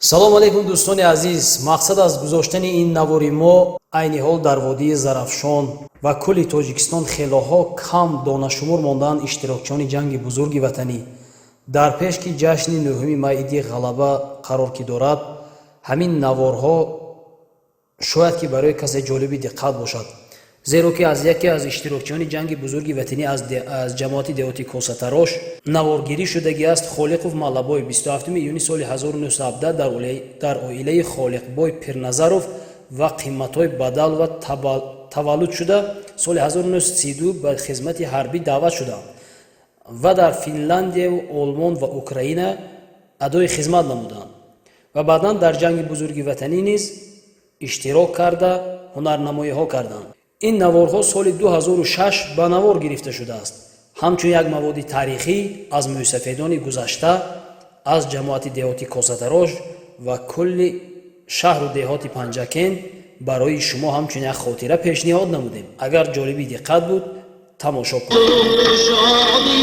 Салом алейкум, дӯстони азиз. Мақсад аз гузоштани ин навори мо айни ҳол дар водии Зарафшон ва кулли Тоҷикистон хелоҳо кам донашумор мондаанд иштирокчиёни Ҷанги Бузурги Ватанӣ. Дар пеш ки ҷашни 9 май, иди Ғалаба қарор ки дорад, ҳамин наворҳо шояд ки барои касе ҷолиби диққат бошад, зеро ки аз яке аз иштирокчиёни Ҷанги Бузурги Ватанӣ аз ҷамоати деҳоти Косатарош наворгирӣ шудагӣ аст. Холиқов Маллабой 27 июни соли 1917 дар оилаи Холиқбой Пирназаров ва Қиматой Бадалова таваллуд шуда, соли 1932 ба хизмати ҳарбӣ даъват шуданд ва дар Финляндияву Олмон ва Украина адои хизмат намуданд ва баъдан дар Ҷанги Бузурги Ватанӣ низ иштирок карда, ҳунарнамоиҳо карданд. Ин наворҳо соли 2006 ба навор гирифта шудааст, ҳамчун як маводи таърихӣ аз мӯйсафедони гузашта аз ҷамоати деҳоти Косатарош ва кулли шаҳру деҳоти Панҷакент барои шумо ҳамчун як хотира пешниҳод намудем. Агар ҷолиби диққат буд, тамошо кунед. شادی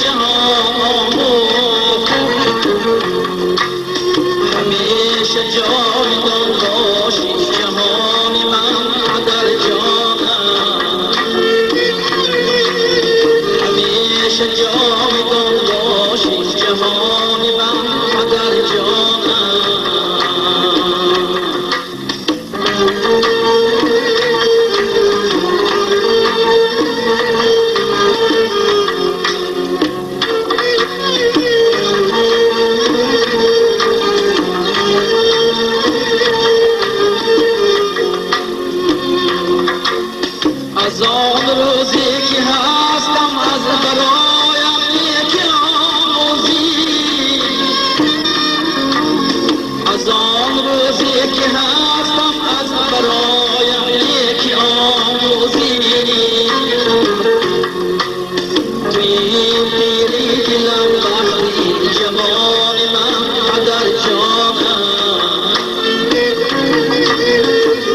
جهان آموخت همیشه جاویدان باشی جهان من در جانم همیشه جاویدان باشی جهان من در جانم. از آن روزی که هستم از برایم یکی آموزی از آن روزی که هستم از برایم یکی آموزی توی پیری دلم وقتی جوان من در جانم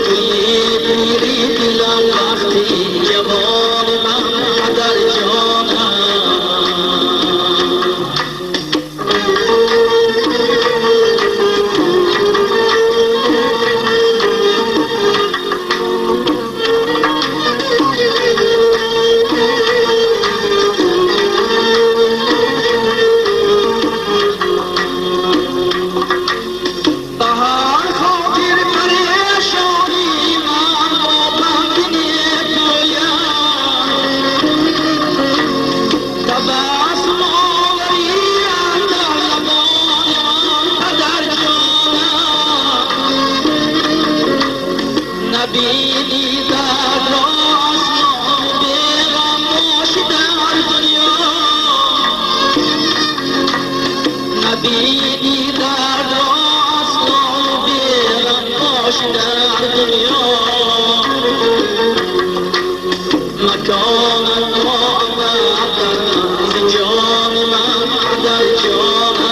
توی پیری دلم وقتی جوان من در جانم. به هر خاطر پریشانی من با بند نیکویم تبسم آوری اندر لبان من پدر جانم نبینی درد را اصلا بیغم باشی در دنیا نبینی درد را اصلا بیغم باشی در دنیا مکانت را ابد در منز جان من در جانم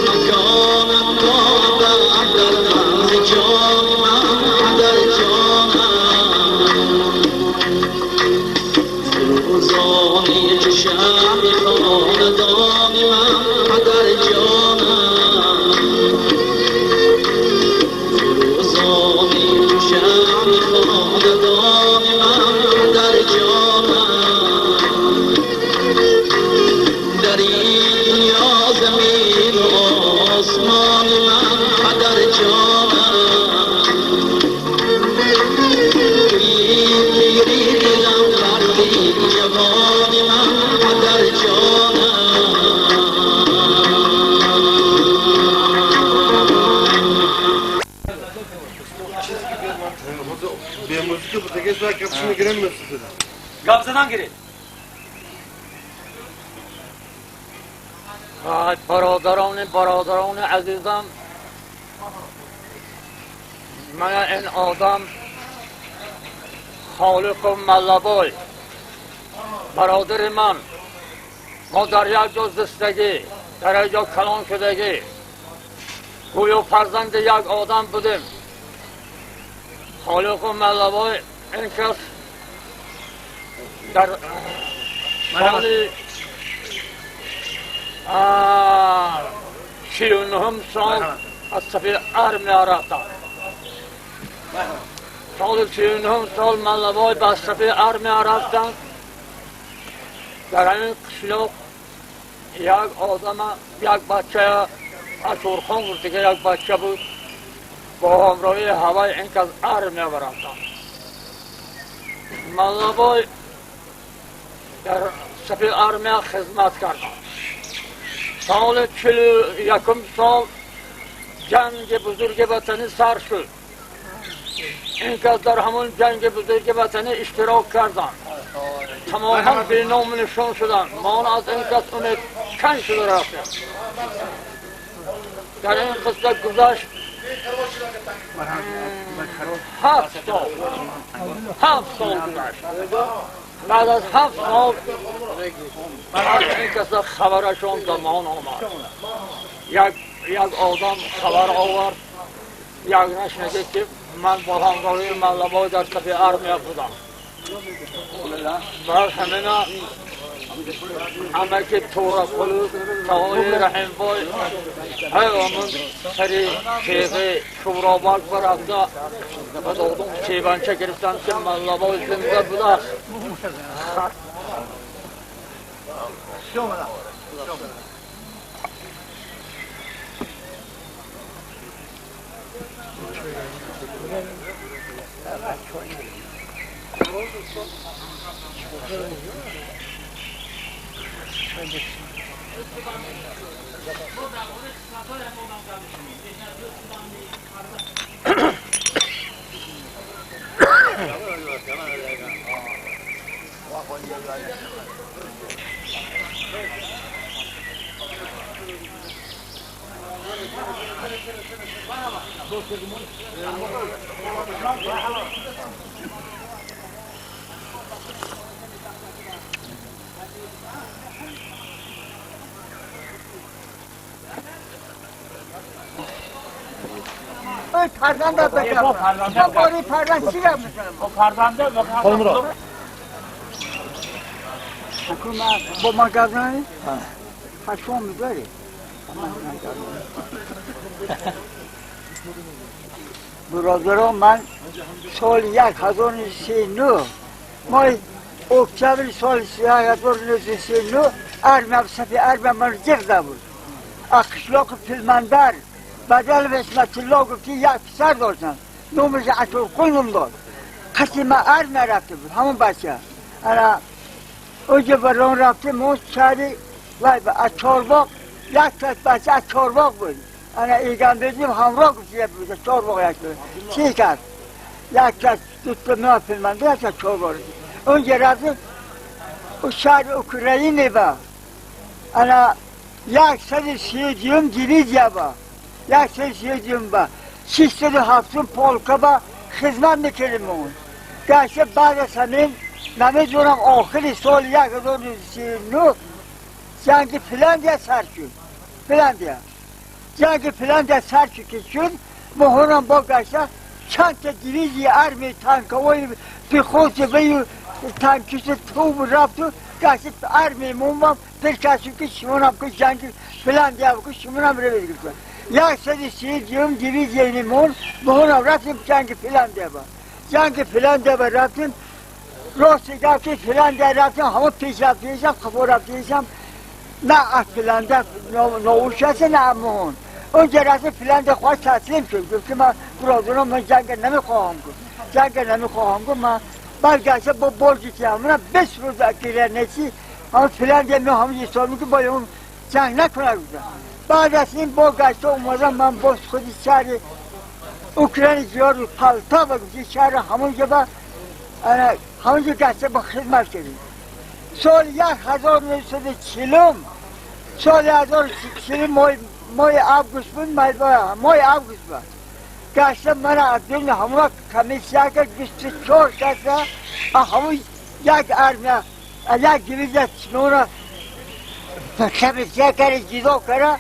مکانت را ابد در منز جان من در جانم فروزانی چو شمع خاندان من در جانم فروزانی چو شمع خاندان من در جانم در این دنیا زمین و آسمان من در جانم توی پیری دلم وقتی جوان من در جانم. Бе музыка bu теге kapısını giremiyorsun dedi. Гап задан гиред. Ай, бародарони азизам, мана ин одам Холиқу Маллабой бародари ман, мо дар як ҷо зистагӣ, дар як ҷо калон шудагӣ, гӯё фарзанди як одам будем. Холиқу Маллабой ин кас дар соли 39 сол аз сафи армия рафтам. Соли 39 сол Маллабой ба сафи армия рафтам. Дар ҳамин қишлоқ як одама, як бача Ашурхон буд, дига як бача буд, бо ҳамроҳии ҳавай ин кас армия рафтам. Маллабой дар сафи армия хизмат кардам. Соли 41 сол ҷанги бузурги ватанӣ сар шуд. Ин кас дар ҳамон ҷанги бузурги ватанӣ иштирок карданд. Тамоман беному нишон шуданд. Мо аз ин кас умед кан шуда рафтем. Дар ин қисса гузашт 7 сол. 7 сол гузашт. Баъд аз 7 сол аз ин каса хабарашон ба мон омад. Як одам хабар овард. Як нашнагид ки ман бо ҳамроҳии Маллабой дар сафи армия будам. Баъд ҳамина амаки Турақулу Тағои Раҳимбой ҳай омун сари теғи Шӯробак барафта ба додум чеванча гирифтанд ки Маллабой зинда будааст. فرزند بکرم. من فرزند چی رو میکنم؟ فرزنده با ما گردنی؟ پشم میذاری؟ برادران من سال 1939 ماه اکتبر سال 1939 ارمم سفی ارمم من جغده بود. اخشلاق فیلمندر بدل اسمت الله گفتی یک پسر داشتن نامش عطرخون نام داد. قصی من ارم رفته بود همون بچه. انا اوجه بران رفته ما شهری وای از چارباغ یک کس بچه از چارباغ بود. انا ایگان بدیم همراه گفتی بود چارباغ یک بود. چی کرد؟ یک کس دوست من فیلمنده یک کس چارباغ اونجا رفته او شهر اوکراینی با انا 132 دیویزیا با 132 با 607 полка با خدمت میکردیم اون. گشته بعد از همین نمیدونم آخر سال 1939 جنگ فنلندیا سر شد. فنلندیا جنگ فنلندیا سر شد که شد مهرم با گشته چند تا دیویزی ارمی تانک‌های پیخوت و تانکیست توب رفت و گشته ارمی مومم پر کسی که شمونم که جنگ فنلندیا که شمونم رو گرفت. 132 دیویزی مون مهرم رفتیم جنگ فنلندیا با جنگ فنلندیا با رفتیم راست گفت که فنلندیا رفتیم همه پیش رفتیم خبر رفتیم نه از فنلندیا نوش هست نه مهون اونجا رفت فنلندیا خواست تسلیم شد. گفت که من برادرم من جنگ نمیخواهم گفت جنگ نمیخواهم گفت من برگشت با برجی که همونم 20 روز گیرنسی همون فنلندیا می همون یه سال میگه باید اون جنگ نکنه گفتم. بعد از این با گشت اومدم من باز خودی شهر اوکراین زیاد رو پالتا و گفت شهر همونجا با همونجا گشت با خدمت کردیم. سال 1940 سال 1940 ماه آگوست بود ماه آگوست بود گشت من از دل همون کمیسیا کرد 24 کس همون یک ارمیا یک دیویزیا چنورا کمیسیا کرد جدا کرد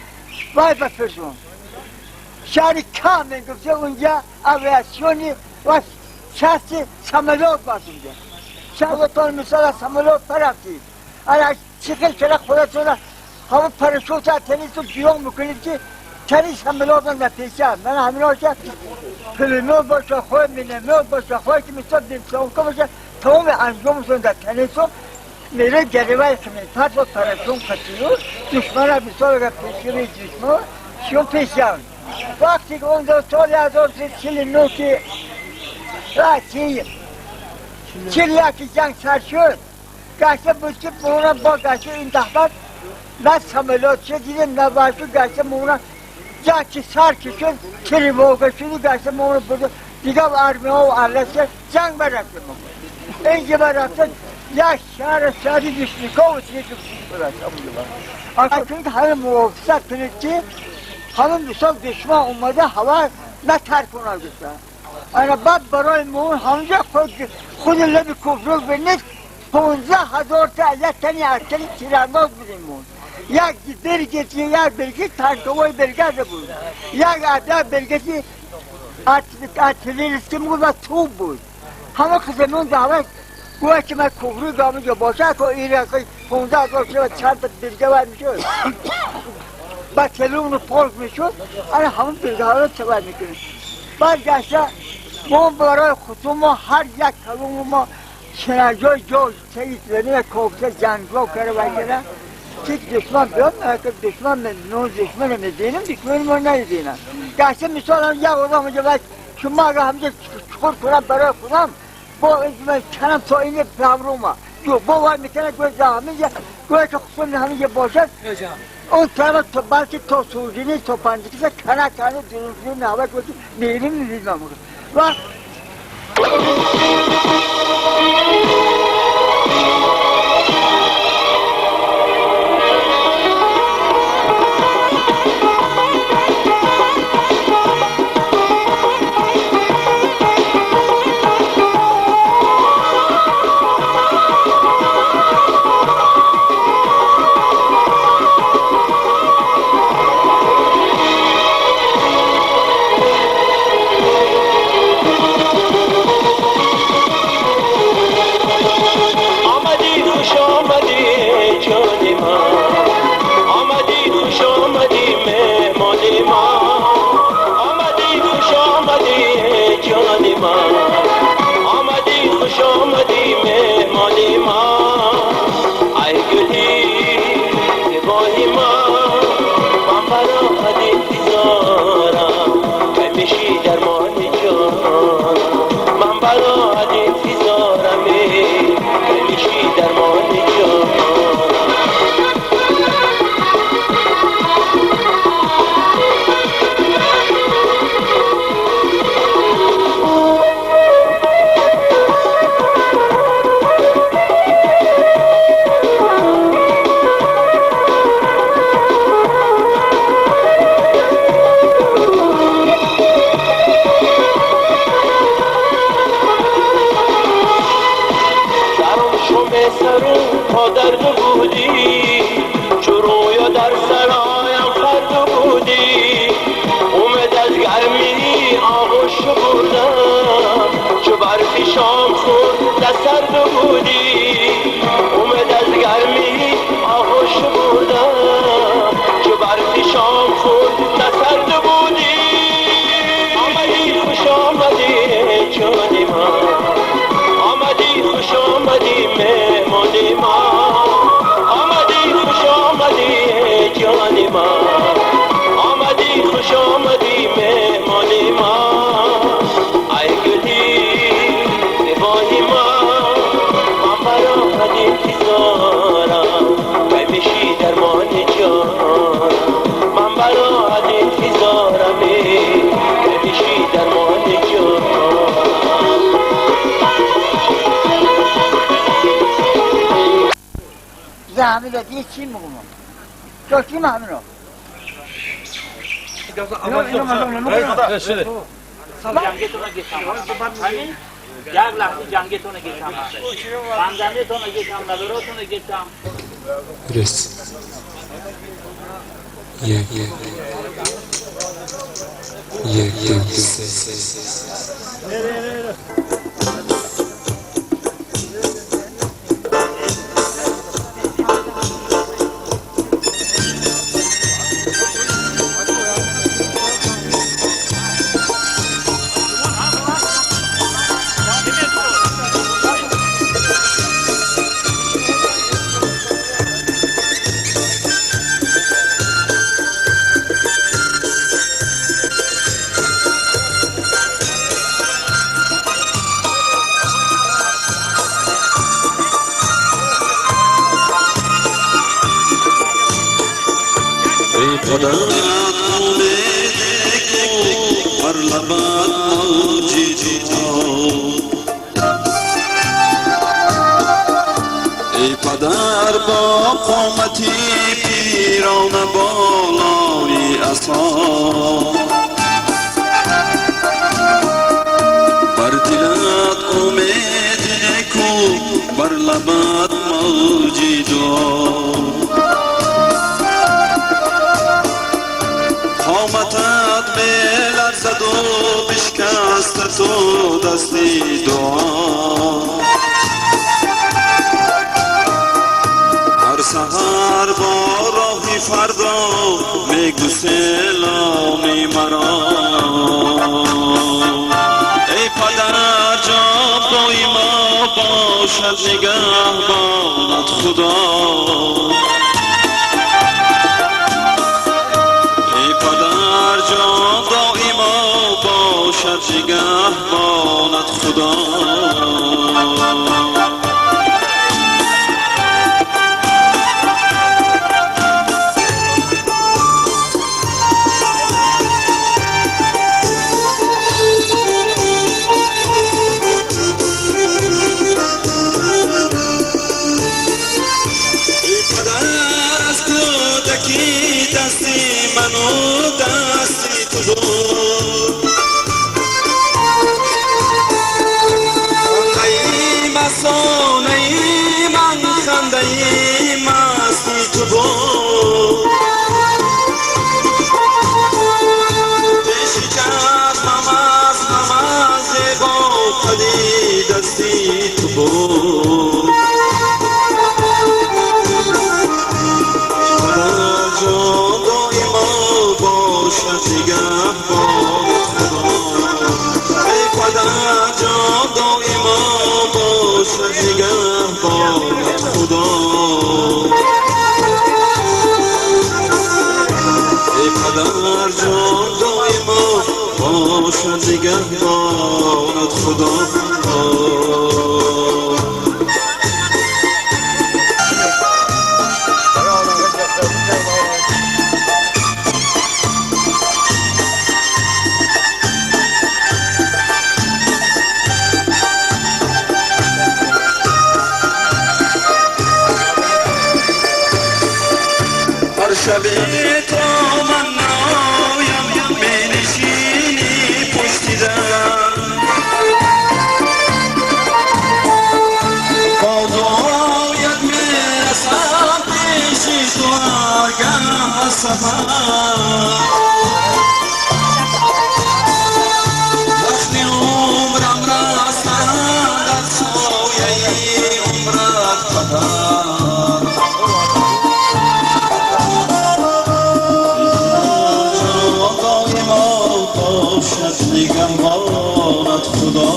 وای بفرستم شهر کامل گفته اونجا اویاسیونی و شخص سملوت باز اونجا شهر مثال سملوت پرفتی اگر چیکل کرد خودتون همون پرشوت تنیس رو بیان میکنید که تنیش حملاتم در پیشم من حملات که پلمو باشه خود مینمو باشه خود که مثل دیمسانکو باشه تمام انجامشون در تنیسو میره گریوه کنه پس با پرشون قطیو دشمن را مثال اگر پیشگیری دشمن شون پیشم وقتی که اون دو سال 1349 که 41 جنگ سر شد گشته بود که مونم با گشته این دفعه نه سملات چه دیدیم نه باشو گشته مونم جنگ که سر کشد تریواقه شد گشته مونم بود دیگه ارمی ها و ارلسه جنگ برفته مونم اینجا برفته یک شهر سری دشنیکا و چیزی که برفته همه موافقت کنید که همه مثال دشمن اومده هوا نه ترک کنه گفته انا بعد برای مون همجا خود لب کفرو بینید 15,000 تا یک تنی ارتنی تیرانداز بودیم مون یک برگه یک برگه تانکوی برگه بود یک عدد برگه ارتلیریستی بود و توپ بود همه قسمون دعوت گویا که من کفرو گامجا باشه که ایره که 15,000 تا چند تا برگه ور میشد با تلون پارک میشد انا همون برگه ها رو تبر میکنیم برگشته ما برای خودمون ما هر یک کلوم ما شنجای جای تایید زنی و کوفته جنگلا کرده و که دشمن بیاد نه که دشمن نون دشمن میدینم دشمن ما ندینم گشته مثال هم یک آدم اونجا باید شما اگه همجا چخور کنم برای خودم با این کنم تا این پمروما با وای میکنه گوی همینجا گوی که خودم همینجا باشد اون طرف بلکه تا سوزینی تا پنجکیسه کنه کنه درون نهوه گوی میریم میدیم و همین دیگه چی میگم تو چی همین رو یک لحظه جنگتون گیتم بندنتون گیتم نبراتون گیتم رس یک یک دو سه. падарат умед ку бар лабат мавҷи дуо. Эй падар бо қомати пирона болои асо, бар дилат умед ку бар лабат мавҷи дуо. Қоматат меларзаду бишкаста ту дасти дуо. Ҳар саҳар бо роҳи фардо мегӯ селоми маро. Эй падар ҷон доимо бошад нигаҳбонат Худо. Эй падар ҷон доимо бошад нигаҳбонат Худо. Эй падар аз кӯдакӣ дасти ману дасти ту буд. Хандаи мастонаи ман хандаи масти ту буд. Пеши чашмам аз ҳама зеботари дасти ту буд. Падар ҷон доимо бошад нигаҳбонат Худо. Эй падар ҷон доимо бошад нигаҳбонат Худо. Эй падар ҷон доимо бошад нигаҳбонат Худо. Ҳар шабе то ман наоям менишинӣ пушти дар, бо дуоят мерасам пеши ту ҳаргаҳ аз сафар. Вақти умрам расад дар сояи умрат падар. Ҷон доимо бошад нигаҳбонат Худо.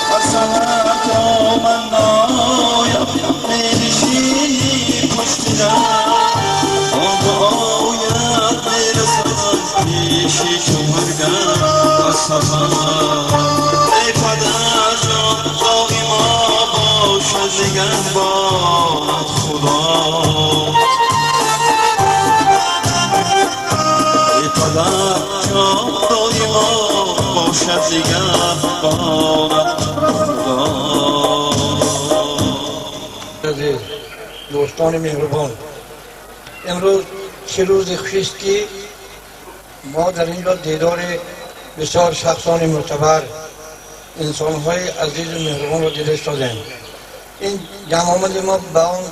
Ҳар саҳар то ман наоям менишинӣ пушти дар, бо дуоят мерасам пеши ту ҳаргаҳ аз сафар. Эй падар ҷон доимо бошад нигаҳбонат Худо. Эй падар ҷон доимо бошад нигаҳбонат Худо. Азиз дӯстони меҳрубон, имрӯз чӣ рӯзи хушист, ки мо дар ин ҷо дидори бисёр шахсони мӯътабар, инсонҳои азизу меҳрубонро дида истодем. Ин ҷамъомади мо ба он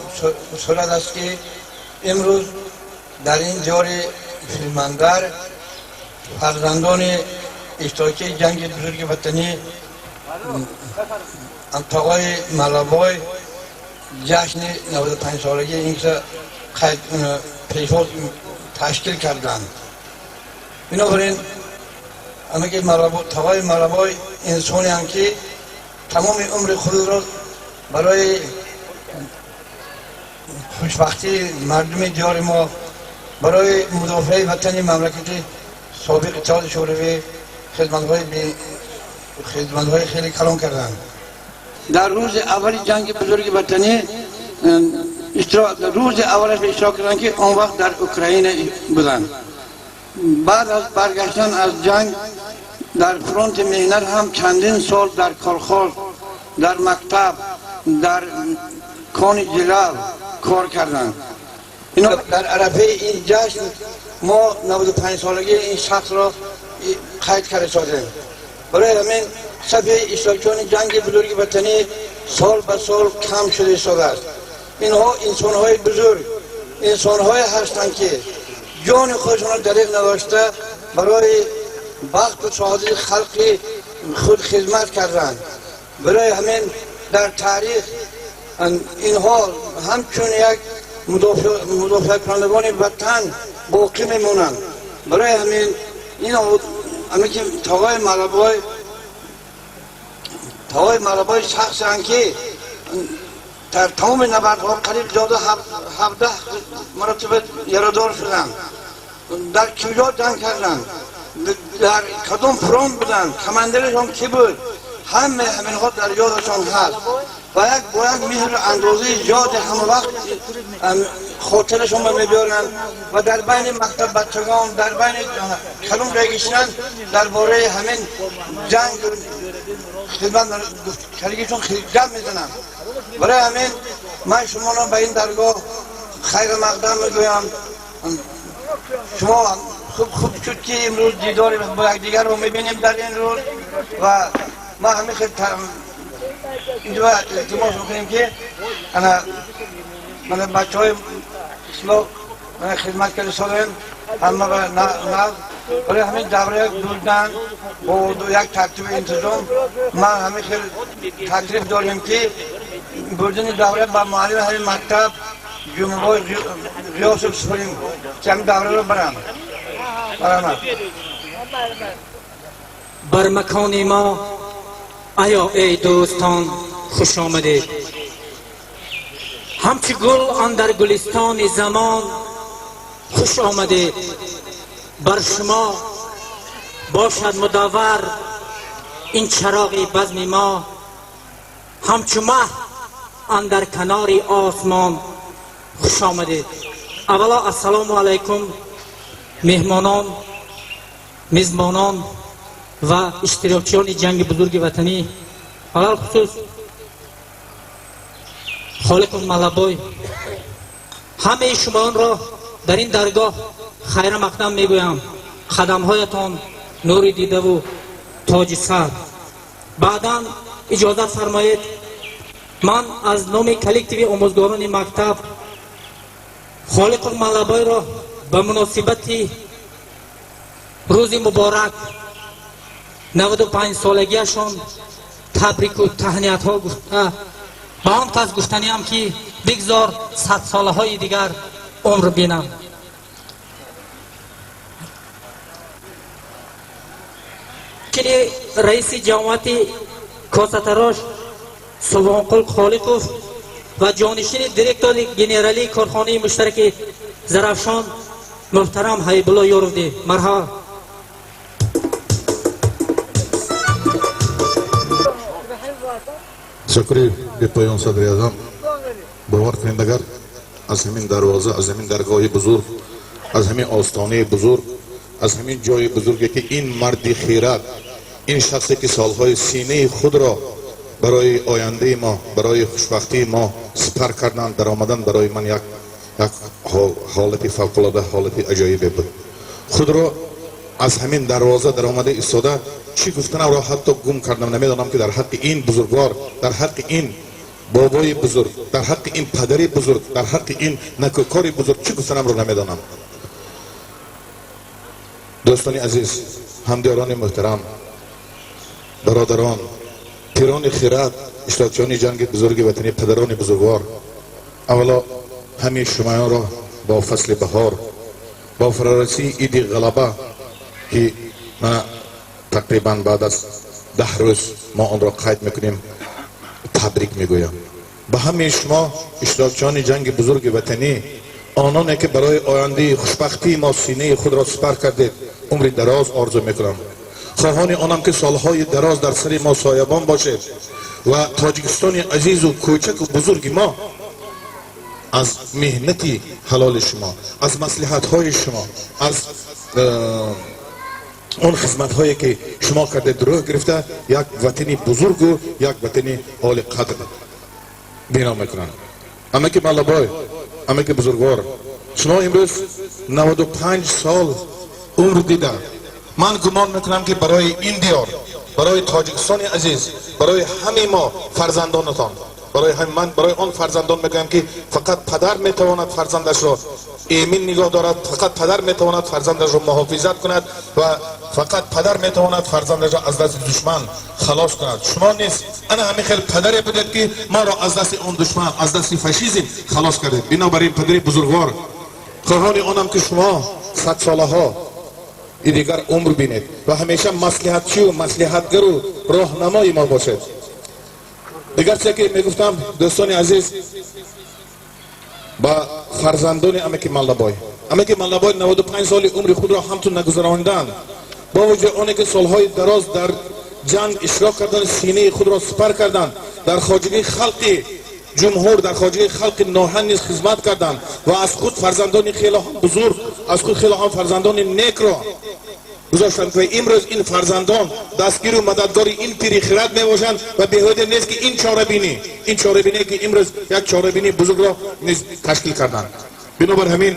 сурат аст, ки имрӯз дар ин диёри Филмандар фарзандони иштирокии ҷанги бузурги ватанӣ тағои Малабой ҷашни 95-солагии ин киса пешвоз ташкил карданд. Бинобар ин ҳамаги тағои Малабой инсонеам, ки тамоми умри худро барои хушбахтии мардуми диёри мо, барои мудофиаи ватани мамлакати собиқ Иттиҳоди Шӯравӣ хизматҳои хеле калон карданд. Дар рӯзи аввали ҷанги бузурги ватанӣ Рӯзи аввалаш иштирок карданд, ки он вақт дар Украина буданд. Баъд аз баргаштан аз ҷанг дар фронти меҳнат ҳам чандин сол дар колхоз, дар мактаб, дар кони ҷилав кор карданд. Ино дар арафаи ин ҷашн мо 95 солагии ин шахсро қайд карда созем. Барои ҳамин сафи иштирокчиёни ҷанги бузурги ватанӣ сол ба сол кам шуда истодааст. Инҳо инсонҳои бузург, инсонҳое ҳастанд, ки ҷони худшонро дареғ надошта барои бахту саодати халқи худ хизмат карданд. Барои ҳамин дар таърих инҳо ҳамчун як мудофиакунандагони ватан боқӣ мемонанд. Барои ҳамин ин ки Тағои Малабой шахсеанд, ки дар тамоми набардҳо қариб зиёда 17 маротиба ярадор шуданд. Дар куҷо ҷанг карданд, дар кадом фронт буданд, командирашон кӣ буд, ҳама ҳаминҳо дар ёдашон ҳаст ва як бо як меҳру андозаи зиёде ҳама вақт хотирашон ба мебиёранд ва дар байни мактаб бачагон, дар байни кадом ҷое гишинанд, дар бораи ҳамин ҷанг хидмат кардагишон гап мезананд. Барои ҳамин ман шуморо ба ин даргоҳ хайр мақдам мегӯям. Шумо хуб хуб шуд, ки имрӯз дидори бо якдигарро мебинем дар ин рӯз ва ма ҳамин хел инҷо илтимос мекунем, ки ана мана бачаҳои қишлоқ мана хидмат карда солем ҳама нағз. Барои ҳамин давра бурдан бо як тартибу интизом ман ҳамин хел таклиф дорем, ки бурдани давра ба муаллими ҳамин мактаб Ҷумъабой Ғиёсов супорем, ки ҳамин давраро барам. Барамад. Бар макони мо аё эй дӯстон, хуш омадед. Ҳамчу гул андар гулистони замон хуш омадед. Бар шумо бошад мудаввар ин чароғи базми мо, ҳамчу маҳ андар канори осмон хуш омадед. Аввало, ассалому алайкум, меҳмонон, мизбонон ва иштирокчиёни ҷанги бузурги ватанӣ, алалхусус Холиқов Малабой. Ҳамаи шумоонро дар ин даргоҳ хайра мақдам мегӯям. Қадамҳоятон нури дидаву тоҷи сар. Баъдан иҷозат фармоед, ман аз номи коллективи омӯзгорони мактаб Холиқов Малабойро ба муносибати рӯзи муборак, 95 солагиашон табрику таҳниятҳо гуфта, ба он кас гуфтаниам, ки бигзор садсолаҳои дигар умр бинам. Чини раиси ҷамоати косатарош Субҳонқул Холиқов ва ҷонишини директори генералии корхонаи муштараки Зарафшон муҳтарам Ҳабибулло Ёровди. Марҳабо. Ташаккури бепоён, садри аъзам. Бовар кунед, агар аз ҳамин дарвоза, аз ҳамин даргоҳи бузург, аз ҳамин остонаи бузург, аз ҳамин ҷои бузурге, ки ин марди хирад, ин шахсе, ки солҳои синаи худро барои ояндаи мо, барои хушбахтии мо сипар карданд, даромадан барои ман як ҳолати фавқулода, ҳолати аҷоибе буд. Худро аз ҳамин дарвоза даромада истода, чӣ гуфтанамро ҳатто гум кардам. Намедонам, ки дар ҳаққи ин бузургвор, дар ҳаққи ин бобои бузург, дар ҳаққи ин падари бузург, дар ҳаққи ин накӯкори бузург чӣ гуфтанамро намедонам. Дӯстони азиз, ҳамдиёрони муҳтарам, бародарон, пирони хирад, иштирокчиёни ҷанги бузурги ватанӣ, падарони бузургвор, аввало ҳамаи шумоёнро бо фасли баҳор, бо фарорасии иди ғалаба, ки мана тақрибан баъд аз 10 рӯз мо онро қайд мекунем, табрик мегӯям. Ба ҳамаи шумо иштирокчиёни ҷанги бузурги ватанӣ, ононе ки барои ояндаи хушбахтии мо синаи худро сипар кардед, умри дароз орзу мекунам. Хоҳони онам, ки солҳои дароз дар сари мо соябон бошед ва Тоҷикистони азизу кӯчаку бузурги мо. Аз меҳнати ҳалоли шумо, аз маслиҳатҳои шумо, аз он хизматҳое ки шумо кардед рӯҳ гирифта, як ватани бузургу як ватани олиқадр бино мекунанд. Амаки Маллабой, амаки бузургвор, шумо имрӯз 95 сол умр дида, ман гумон мекунам, ки барои ин диёр, барои Тоҷикистони азиз, барои ҳамаи мо фарзандонатон, барои ҳам ман барои он фарзандон мегӯям, ки фақат падар метавонад фарзандашро эмин нигоҳ дорад, фақат падар метавонад фарзандашро муҳофизат кунад ва фақат падар метавонад фарзандашро аз дасти душман халос кунад. Шумо низ ана ҳамин хел падаре будед, ки моро аз дасти он душман, аз дасти фашизм халос кардед. Бинобар ин, падари бузургвор, хоҳони онам, ки шумо садсолаҳо и дигар умр бинед ва ҳамеша маслиҳатчию маслиҳатгару роҳнамои мо бошед. Дигар чизе ки мегуфтам, дӯстони азиз, ба фарзандони амаки Маллабой. Амаки Маллабой 95 соли умри худро ҳамтун нагузаронданд. Бо вуҷуди оне ки солҳои дароз дар ҷанг иштирок кардан, синаи худро сипар карданд, дар хоҷагии халқи ҷумҳур, дар хоҷагии халқи ноҳия низ хизмат карданд ва аз худ фарзандони хело ҳам бузург, аз худ хело ҳам фарзандони некро гузоштанд ва имрӯз ин фарзандон дастгиру мададгори ин пири хирад мебошанд. Ва беҳуда нест, ки ин чорабиние ки имрӯз як чорабинии бузургро низ ташкил карданд. Бинобар ҳамин,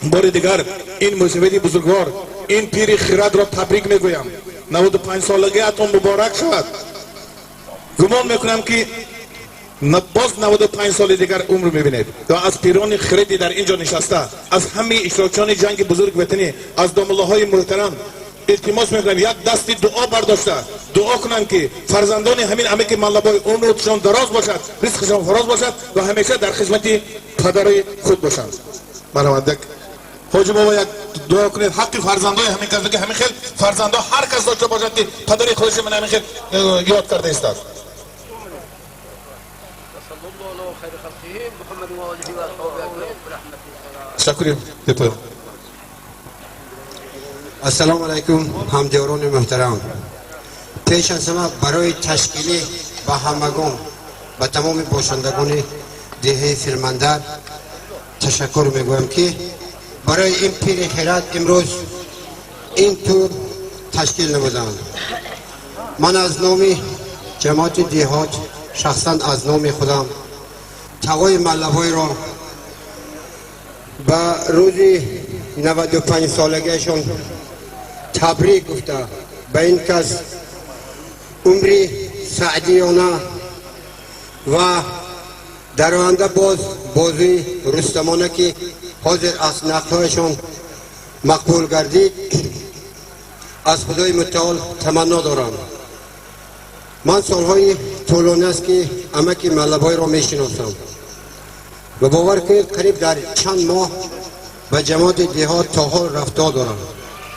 бори дигар ин мусибати бузургвор, ин пири хирадро табрик мегӯям. 95 солагиатон муборак шавад. Гумон мекунам, ки боз 95 соли дигар умр мебинед. Ва аз пирони хиради дар ин ҷо нишаста, аз ҳамаи иштирокчиёни ҷанги бузурги ватанӣ, аз домуллоҳои муҳтарам илтимос мекунам, як дасти дуо бардошта дуо кунанд, ки фарзандони ҳамин амаки Маллабой умршон дароз бошад, ризқшон фароз бошад ва ҳамеша дар хизмати падари худ бошанд. Марҳамат, як ҳоҷи бобо, як дуо кунед ҳаққи фарзандои ҳамин кас, ки ҳамин хел фарзандо ҳар кас дошта бошад, ки падари худашро ман ҳамин хел ёд карда истад. صلى الله على خير خلقه محمد وآله وأصحابه أجمعين برحمته. Ташаккури бепоён. Ассалому алайкум, ҳамдиёрони муҳтарам. Пеш аз ҳама барои ташкилӣ ба ҳамагон, ба тамоми бошандагони деҳаи Филмандар ташаккур мегӯям, ки барои ин пири хирад имрӯз ин тур ташкил намуданд. Ман аз номи ҷамоати деҳот, шахсан аз номи худам, тағои Маллабойро ба рӯзи 95 солагиашон табрик гуфта, ба ин кас умри саъдиёна ва дар оянда боз бозуи рустамона, ки ҳозир аз нақлҳояшон мақбул гардид, аз Худои Мутаол таманно дорам. Ман солҳои тӯлонӣ аст, ки амаки Маллабойро мешиносам ва бовар кунед, қариб дар чанд моҳ ба ҷамоати деҳот то ҳол рафто дорам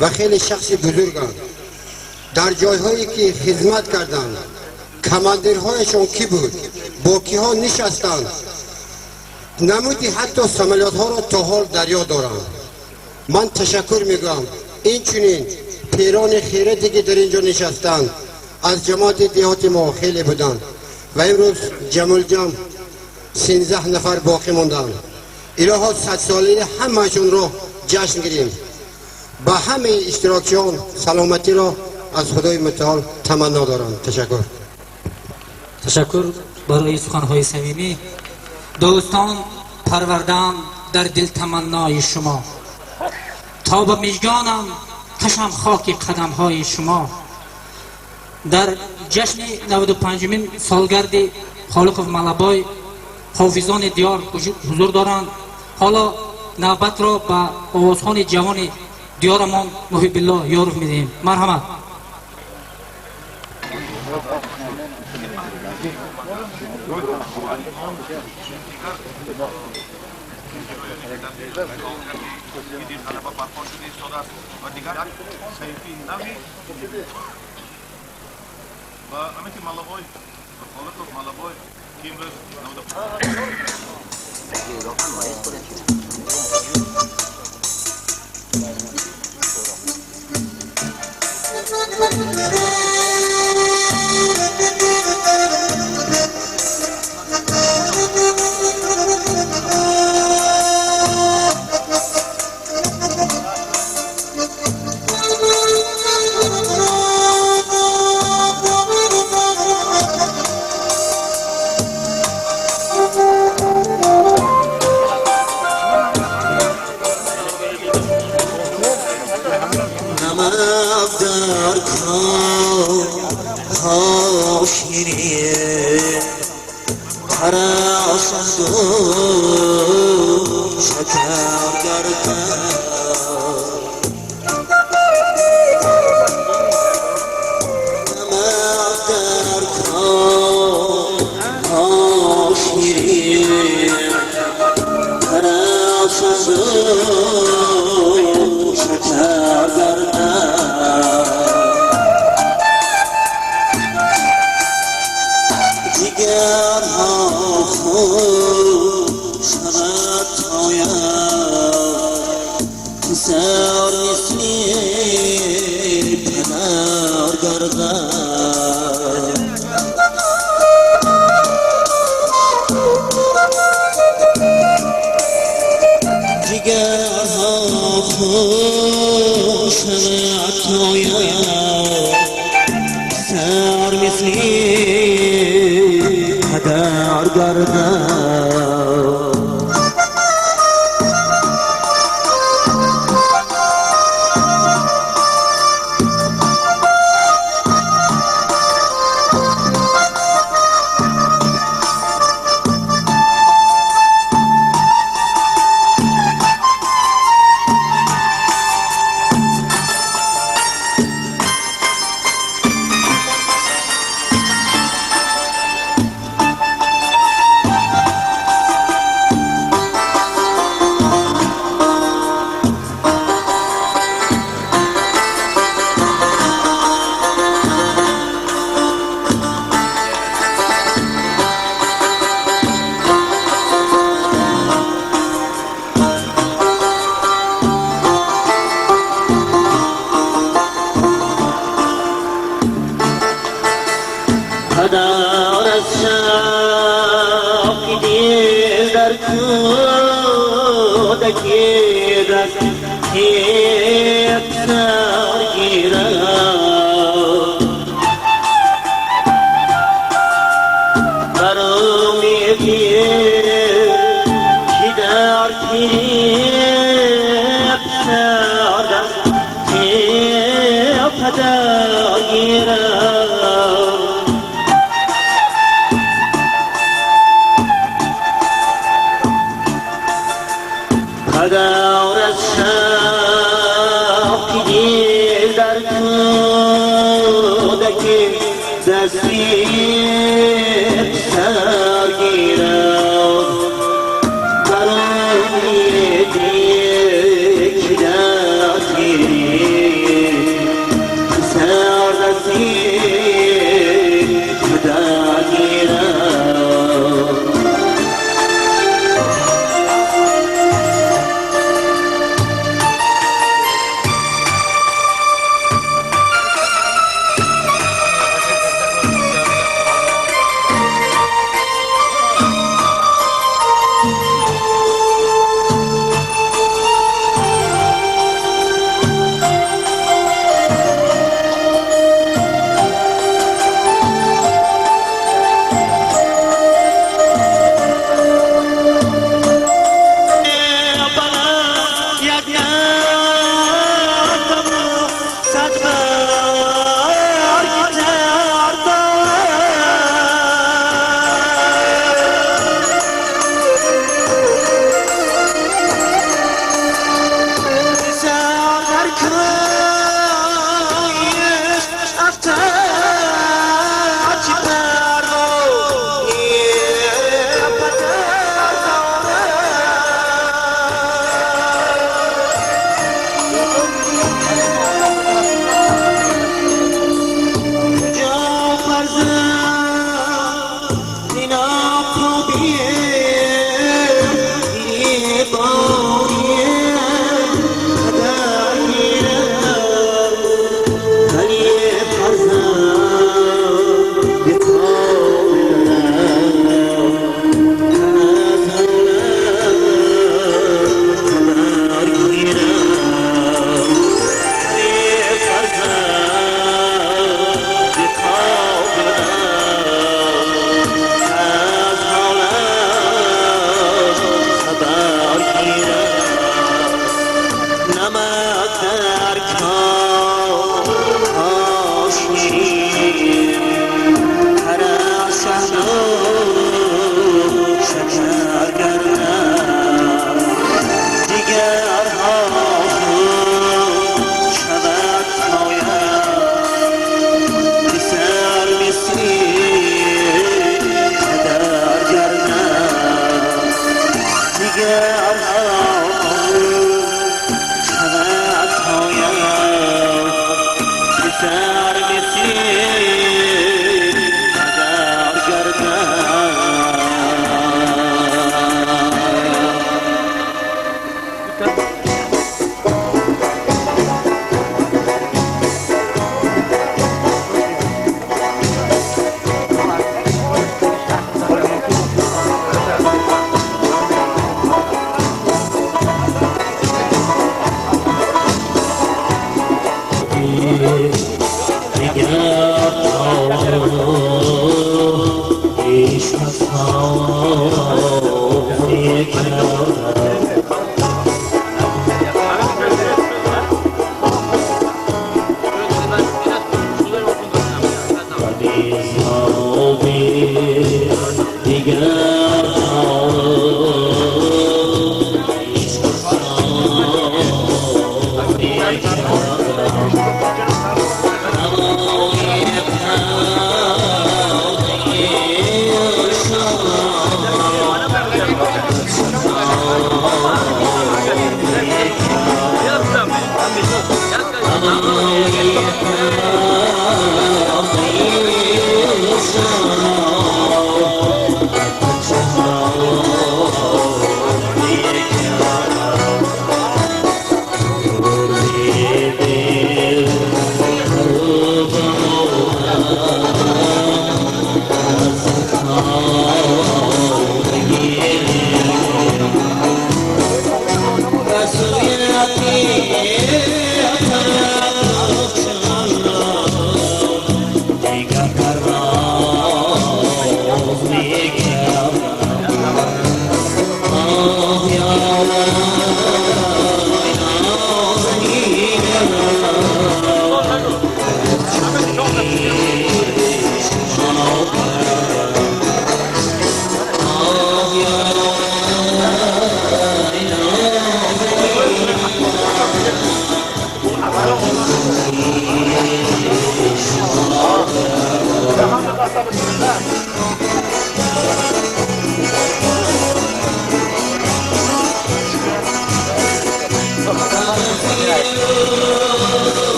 ва хеле шахси бузурганд. Дар ҷойҳое ки хизмат карданд, командирҳояшон кӣ буд, бо киҳо нишастанд, намуди ҳатто самолётҳоро то ҳол дар ёд дорам. Ман ташаккур мегӯям. Инчунин пирони хираде ки дар ин ҷо нишастанд, аз ҷамоати деҳоти мо хеле буданд ва имрӯз ҷамулҷам 13 нафар боқӣ монданд. Илоҳо, садсолаи ҳамаашонро ҷашн гирем. Ба ҳамаи иштирокчиён саломатиро аз Худои Мутаол таманно дорам. Ташаккур. Ташаккур барои суханҳои самимӣ. Дӯстон, парвардам дар дил таманнои шумо, то ба мижгонам кашам хоки қадамҳои шумо. Дар ҷашни 95-умин солгарди Холиқов Маллабой ҳофизони диёр ҳузур доранд. Ҳоло навбатро ба овозхони ҷавони диёрамон Муҳиббилло Ёров медиҳем. Марҳамат. Ғалаба барпо шуда истодааст ва дигар саҳифаи нави ва амаки Маллабой, Холиқов Маллабой, ки имрӯз نمک در کار شیرین پرشند و شکر گردد. نمک در کار شیرین پرشند و شکر گردد. جگرها خون شود تایم پسر مثلی پدر گردد. جگرها خون شود تایم پسر مثلی پدر گردد. پدر از شوق دل در کودکی دست پسر گیرد. بر امیدی که در پیری پسر دست پدر گیرد. پدر از شوق دل در کودکی دستی پسر گیرد. بر امیدی که در پیری پسر دستی پدر گیرد.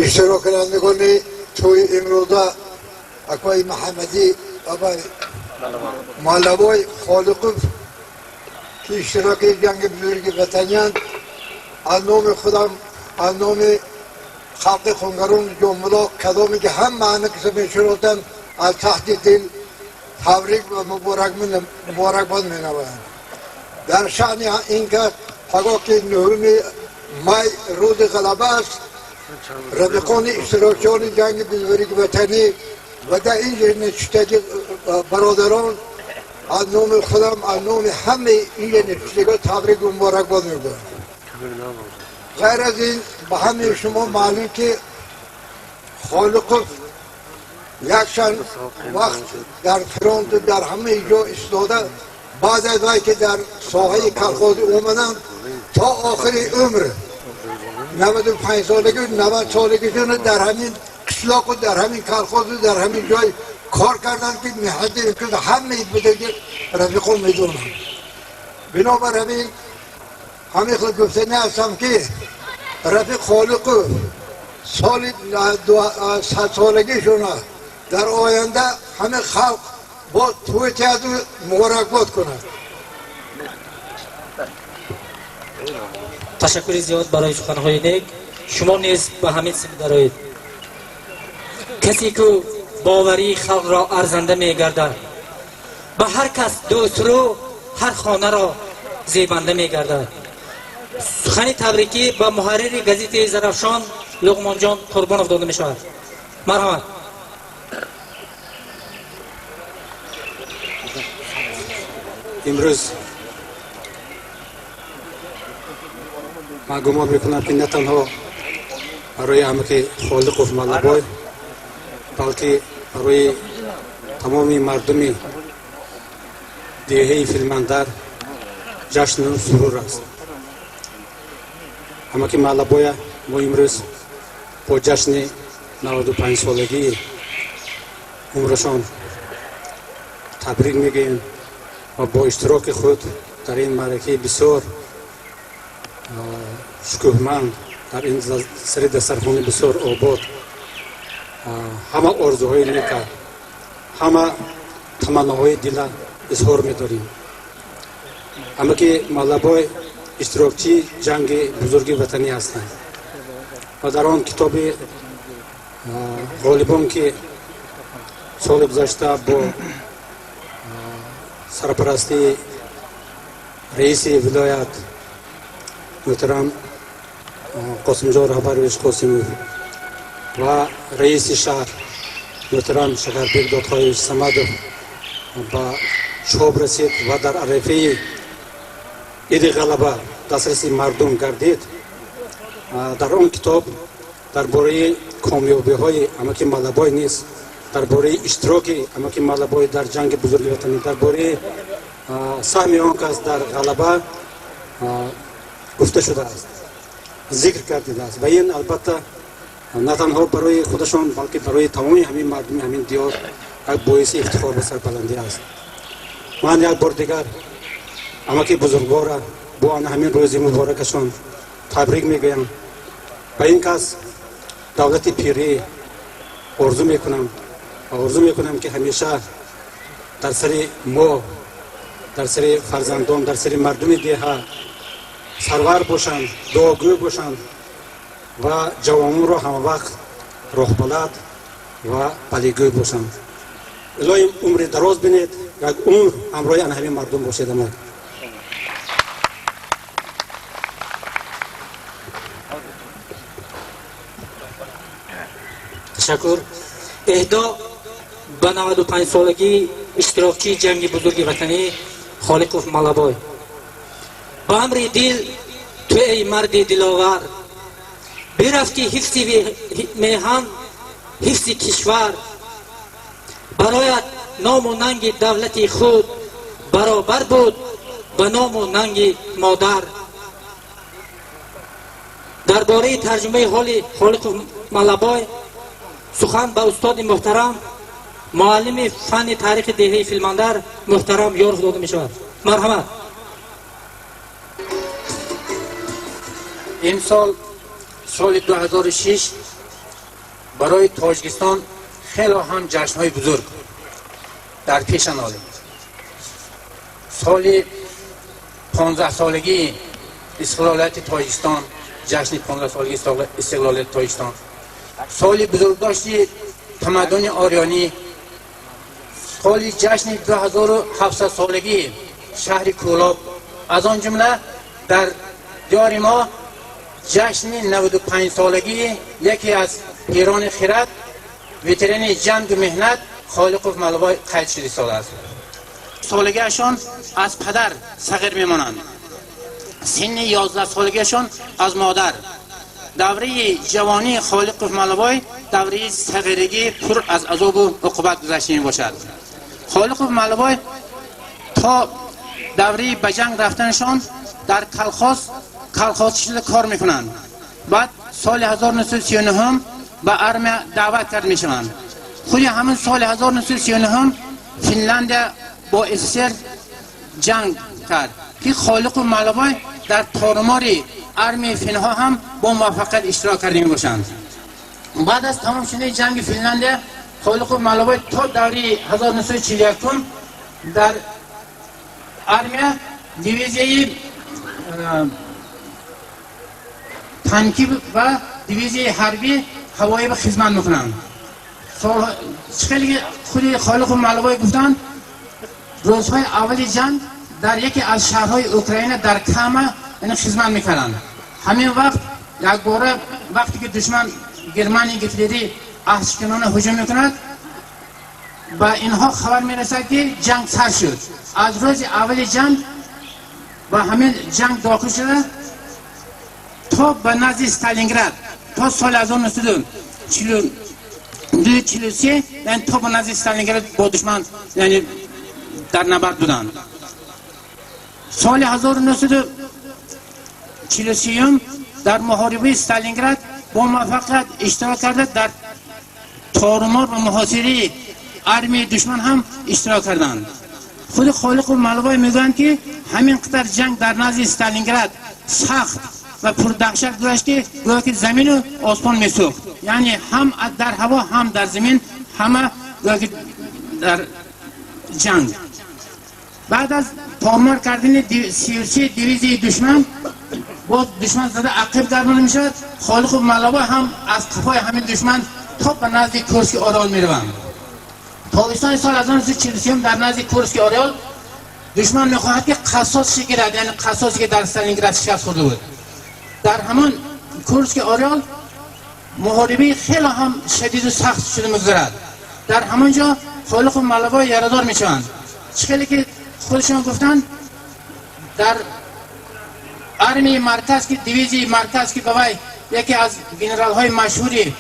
Иштироккунандагони тӯи имрӯза, акои Муҳаммадӣ, бабай Малабой Холиқов, ки иштироки ҷанги бузурги ватаниянд, аз номи худам, аз номи халқи Хунгарун, Ҷомулоқ, кадоме ки ҳама ҳама киса мешиносам, аз таҳти дил табрик ва муборакбод менамоям. Дар шаъни ин кас пагоҳ, ки 9-уми май рӯзи ғалаба аст, рафиқони иштирокчиёни ҷанги бузурги ватанӣ ва дар ин ҷо нишастаги бародарон, аз номи худам, аз номи ҳамаи инҷа нишастагон табрику муборакбод мегӯям. Ғайр аз ин, ба ҳамаи шумо маълум, ки Холиқов якчанд вақт дар фронту дар ҳамаи ҷо истода, баъд аз вай ки дар соҳаи колхозӣ омаданд, то охири умр, 95 солагӣ, 90 солагишона, дар ҳамин қишлоқу дар ҳамин колхозу дар ҳамин ҷой кор карданд, ки меҳнати ҳамаи будаги рафиқон медонанд. Бинобар ҳамин, ҳамин хел гуфтани ҳастам, ки рафиқ Холиқов соли 100 солагишона дар оянда ҳамин халқ боз тӯй тиҳаду муборакбод кунад. Ташаккури зиёд барои суханҳои нек. Шумо низ ба ҳамин сим дароед. Касе ку боварии халқро арзанда мегардад, ба ҳар кас дӯстрӯ, ҳар хонаро зебанда мегардад. Сухани табрикӣ ба муҳаррири газетаи «Зарафшон» Луқмонҷон Қурбонов дода мешавад. Марҳамат. Имрӯз ман гумон мекунам, ки на танҳо барои амаки Холиқов Малабой, балки барои тамоми мардуми деҳаи Филмандар ҷашну сурур аст. Амаки Малабоя мо имрӯз бо ҷашни 95-солагии умрашон табрик мегӯем ва бо иштироки худ дар ин маъракаи бисёр шукӯҳманд, дар ин сари дастархони бисёр обод, ҳама орзуҳои нека, ҳама таманноҳои дила изҳор медорем. Амаки Малабой иштирокчии ҷанги бузурги ватанӣ ҳастанд ва дар он китоби ғолибон, ки соли гузашта бо сарпарастии раиси вилоят муҳтарам Қосимҷон Раҳбарович Қосимов ва раиси шаҳр муҳтарам Шакарбек Додхоевич Самадов ба чоп расид ва дар арафаи иди ғалаба дастраси мардум гардид, дар он китоб дар бораи комёбиҳои амаки Малабой низ, дар бораи иштироки амаки Малабой дар ҷанги бузурги ватанӣ, дар бораи саҳми он кас дар ғалаба гуфта шудааст, зикр гардидааст. Ва ин албатта на танҳо барои худашон, балки барои тамоми ҳамин мардуми ҳамин диёр як боиси ифтихор ва сарбаландӣ аст. Ман як бор дигар амаки бузургвора бо ана ҳамин рӯзи муборакашон табрик мегӯям, ба ин кас давлати пирӣ орзу мекунам ва орзу мекунам, ки ҳамеша дар сари мо, дар сари фарзандон, дар сари мардуми деҳа сарвар бошанд, дуогӯ бошанд ва ҷавононро ҳамавақт роҳбалад ва балигӯ бошанд. Илоҳим, умри дароз бинед, як умр ҳамроҳи ана ҳамин мардум бошед, амак. Ташаккур. Эҳдо ба 95-солагии иштирокчии ҷанги бузурги ватанӣ Холиқов Малабой. Ба амри дил ту, эй марди диловар, бирафтӣ ҳифзи меҳан, ҳифзи кишвар. Бароят ному нанги давлати худ баробар буд ба ному нанги модар. Дар бораи тарҷумаи ҳоли Холиқов Малабой сухан ба устоди муҳтарам Муаллими фанни таърихи деҳаи Филмандар муҳтарам Ёров дода мешавад. Марҳамат. Имсол соли 2006 барои Тоҷикистон хело ҳам ҷашнҳои бузург дар пешан олид. Соли 15-солагии истиқлолияти Тоҷикистон, ҷашни 15-солагии истиқлолияти Тоҷикистон, соли бузургдошти тамаддуни ориёнӣ, соли ҷашни 2700-солагии шаҳри Кӯлоб, аз он ҷумла дар диёри мо ҷашни 95-солагии яке аз пирони хирад, ветерани ҷангу меҳнат Холиқов Малабой қайд шуда истодааст. Солагиашон аз падар сағир мемонанд, синни 11 солагиашон аз модар. Давраи ҷавонии Холиқов Малабой давраи сағиригӣ пур аз азобу уқубат гузашта мебошад. Холиқов Малабой то давраи ба ҷанг рафтанашон дар колхоз колхозчӣ шуда кор мекунанд. Баъд соли 1939 ба армия даъват кард мешаванд. Худи ҳамин соли 1939 Финляндия бо СССР ҷанг кард, ки Холиқу Малабой дар торумори армияи финҳо ҳам бо муваффақият иштирок карда мебошанд. Баъд аз тамом шудани ҷанги Финляндия Холиқу Малабой то давраи 1941 дар армия дивизияи танкӣ ва дивизияи ҳарбӣ ҳавоӣ ба хизмат мекунанд. Хеле худи Холиқу Малабой гуфтанд, рӯзҳои аввали ҷанг дар яке аз шаҳрҳои Украина дар Кама хизмат мекарданд. Ҳамин вақт якбора вақте ки душман Германияи гитлерӣ аҳдшиканона ҳуҷум мекунад, ба инҳо хабар мерасад, ки ҷанг сар шуд. Аз рӯзи аввали ҷанг ба ҳамин ҷанг дохил шуда то ба назди Сталинград, то соли 1942, 43, яъне то ба назди Сталинград бо душман, яъне дар набард буданд. Соли 1943 дар муҳорибаи Сталинград бо муваффақият иштирок карда, дар торумор ва муҳосираи армияи душман ҳам иштирок карданд. Худи Холиқу Малабой мегӯянд, ки ҳамин қадар ҷанг дар назди Сталинград сахт ва пурдаҳшат гузашт, ки гӯё ки замину осмон месӯхт, яъне ҳам дар ҳаво, ҳам дар замин, ҳама гӯё ки дар ҷанг. Баъд аз тормор кардани 33 дивизияи душман, боз душман зада ақиб гардонда мешавад. Холиқу Малабой ҳам аз қафои ҳамин душман то ба назди Курски Орёл мераванд. Тобистони соли 1943 дар назди Курски Орёл душман мехоҳад, ки қассос гирад, яъне қассосе ки дар Сталинград шикаст хӯрда буд. Дар ҳамон Курски Орёл муҳорибаи хеле ҳам шадиду сахт шуда мегузарад. Дар ҳамон ҷо Холиқу Малабой ярадор мешаванд. Чӣ хеле ки худашон гуфтанд, дар армияи марказ, ки дивизияи марказ, ки ба вай яке аз генералҳои машҳури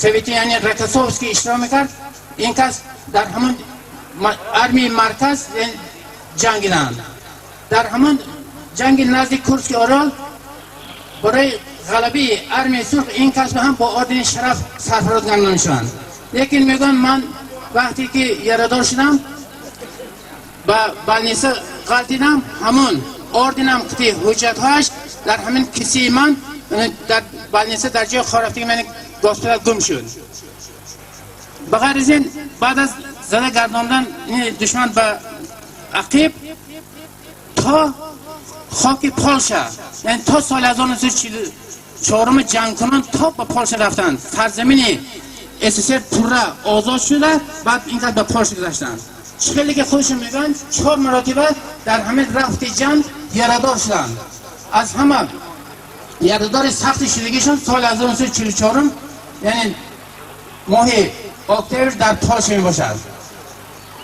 советӣ, яъне Рокоссовский, иштирок мекард, ин кас дар ҳамон армияи марказ ҷангиданд. Дар ҳамон ҷанги назди Курски Орёл барои ғалабаи армияи сурх ин касба ҳам бо ордени шараф сарфароз гардонда мешаванд. Лекин мегӯям, ман вақте ки ярадор шудам, ба больница ғалтидам, ҳамон орденам қити ҳуҷҷатҳояш дар ҳамин кисаи ман дар больница, дар ҷои хоб рафтаги ман, госпитал гум шуд. Ба ғайр аз ин, баъд аз зада гардондан душман ба ақиб то хоки Полша, яъне то соли 1944 ҷангкунон то ба Полша рафтанд. Сарзамини СССР пурра озод шуда, баъд ин қадр ба Полша гузаштанд. Чӣ хеле ки худашон мегӯянд, чор маротиба дар ҳамин рафти ҷанг ярадор шуданд. Аз ҳама ярадори сахти шудагишон соли 1944, яъне моҳи октябр дар Полша мебошад.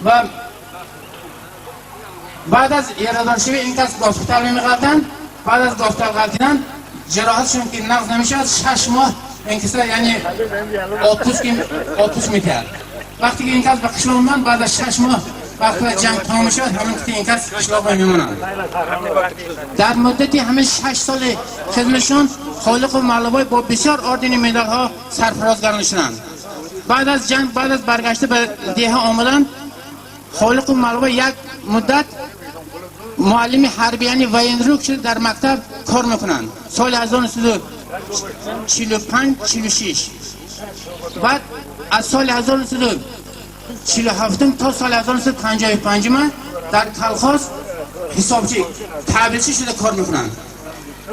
Ва баъд аз ярадоршавӣ ин кас госпитал меғалтанд. Баъд аз госпитал ғалтидан, ҷароҳатшон ки нағз намешавад, 6 моҳ ин каса, яъне отпуск метиҳад. Вақте ки ин кас ба қишлоқ мемонанд, баъд аз 6 моҳ, вақте ҷанг тамом мешавад, ҳамин қити ин кас қишлоқ мемонанд. Дар муддати ҳамин 6 соли хизматшон Холиқу Малабой бо бисёр ордени медалҳо сарфароз гардонда шуданд. Баъд аз ҷанг, баъд аз баргашта ба деҳа омадан, Холиқу Маллабой як муддат муаллими ҳарбӣ, яъне военрук шуда дар мактаб кор мекунанд соли 1945, 46. Баъд аз соли 1947 то соли 1955 дар колхоз ҳисобчӣ, табелчӣ шуда кор мекунанд.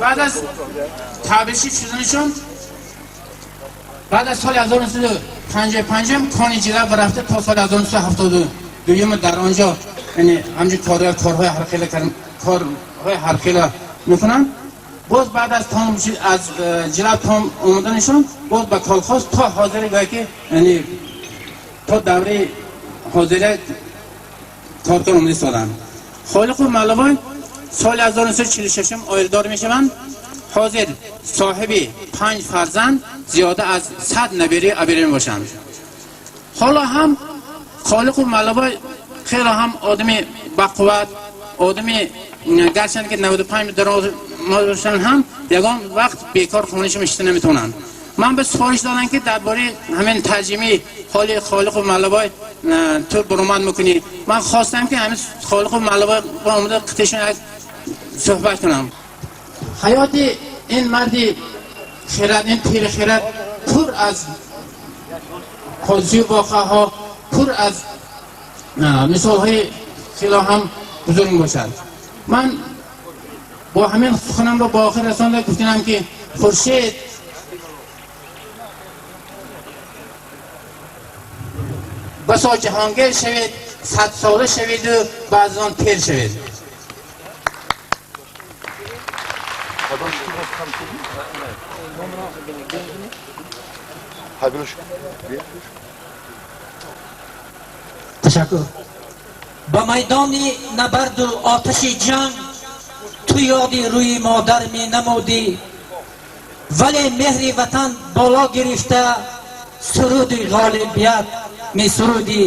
Баъд аз табелчӣ шуданашон, баъд аз соли 1955 кони Ҷилав рафта, то соли 1972 дар он ҷо, яъне ҳамҷо корҳои ҳархела, корҳои ҳархела мекунанд. Боз баъд аз том аз Ҷилав том омаданашон, боз ба колхоз то ҳозире, гӯя ки яъне то давраи ҳозира коркар омада истоданд. Холиқу Маллабой соли 1946 оиладор мешаванд. Ҳозир соҳиби панҷ фарзанд, зиёда аз 100 набери абере мебошанд. Ҳоло ҳам Холиқу Маллабой хеле ҳам одами бақувват, одами, гарчанд ки 95 даромадашон ҳам, ягон вақт бекор хонашон шита наметавонанд. Ман ба супориш додам, ки дар бораи ҳамин тарҷимаи ҳоли Холиқу Маллабой ту баромад мекунӣ. Ман хостам, ки ҳамин Холиқу Маллабой омада қитишон як суҳбат кунам. Ҳаёти ин марди хирад, ин пири хирад пур аз ҳодисаю воқеаҳо, пур аз мисолҳои хело ҳам бузург мебошад. Ман бо ҳамин суханамро ба охир расонда гуфтинам, ки хуршед басо ҷаҳонгир шавед, 100-сола шаведу баъд он пир шавед. Ташаккур. Ба майдони набарду оташи ҷанг ту ёди рӯи модар менамудӣ, вале меҳри ватан боло гирифта, суруди ғолибият месурудӣ.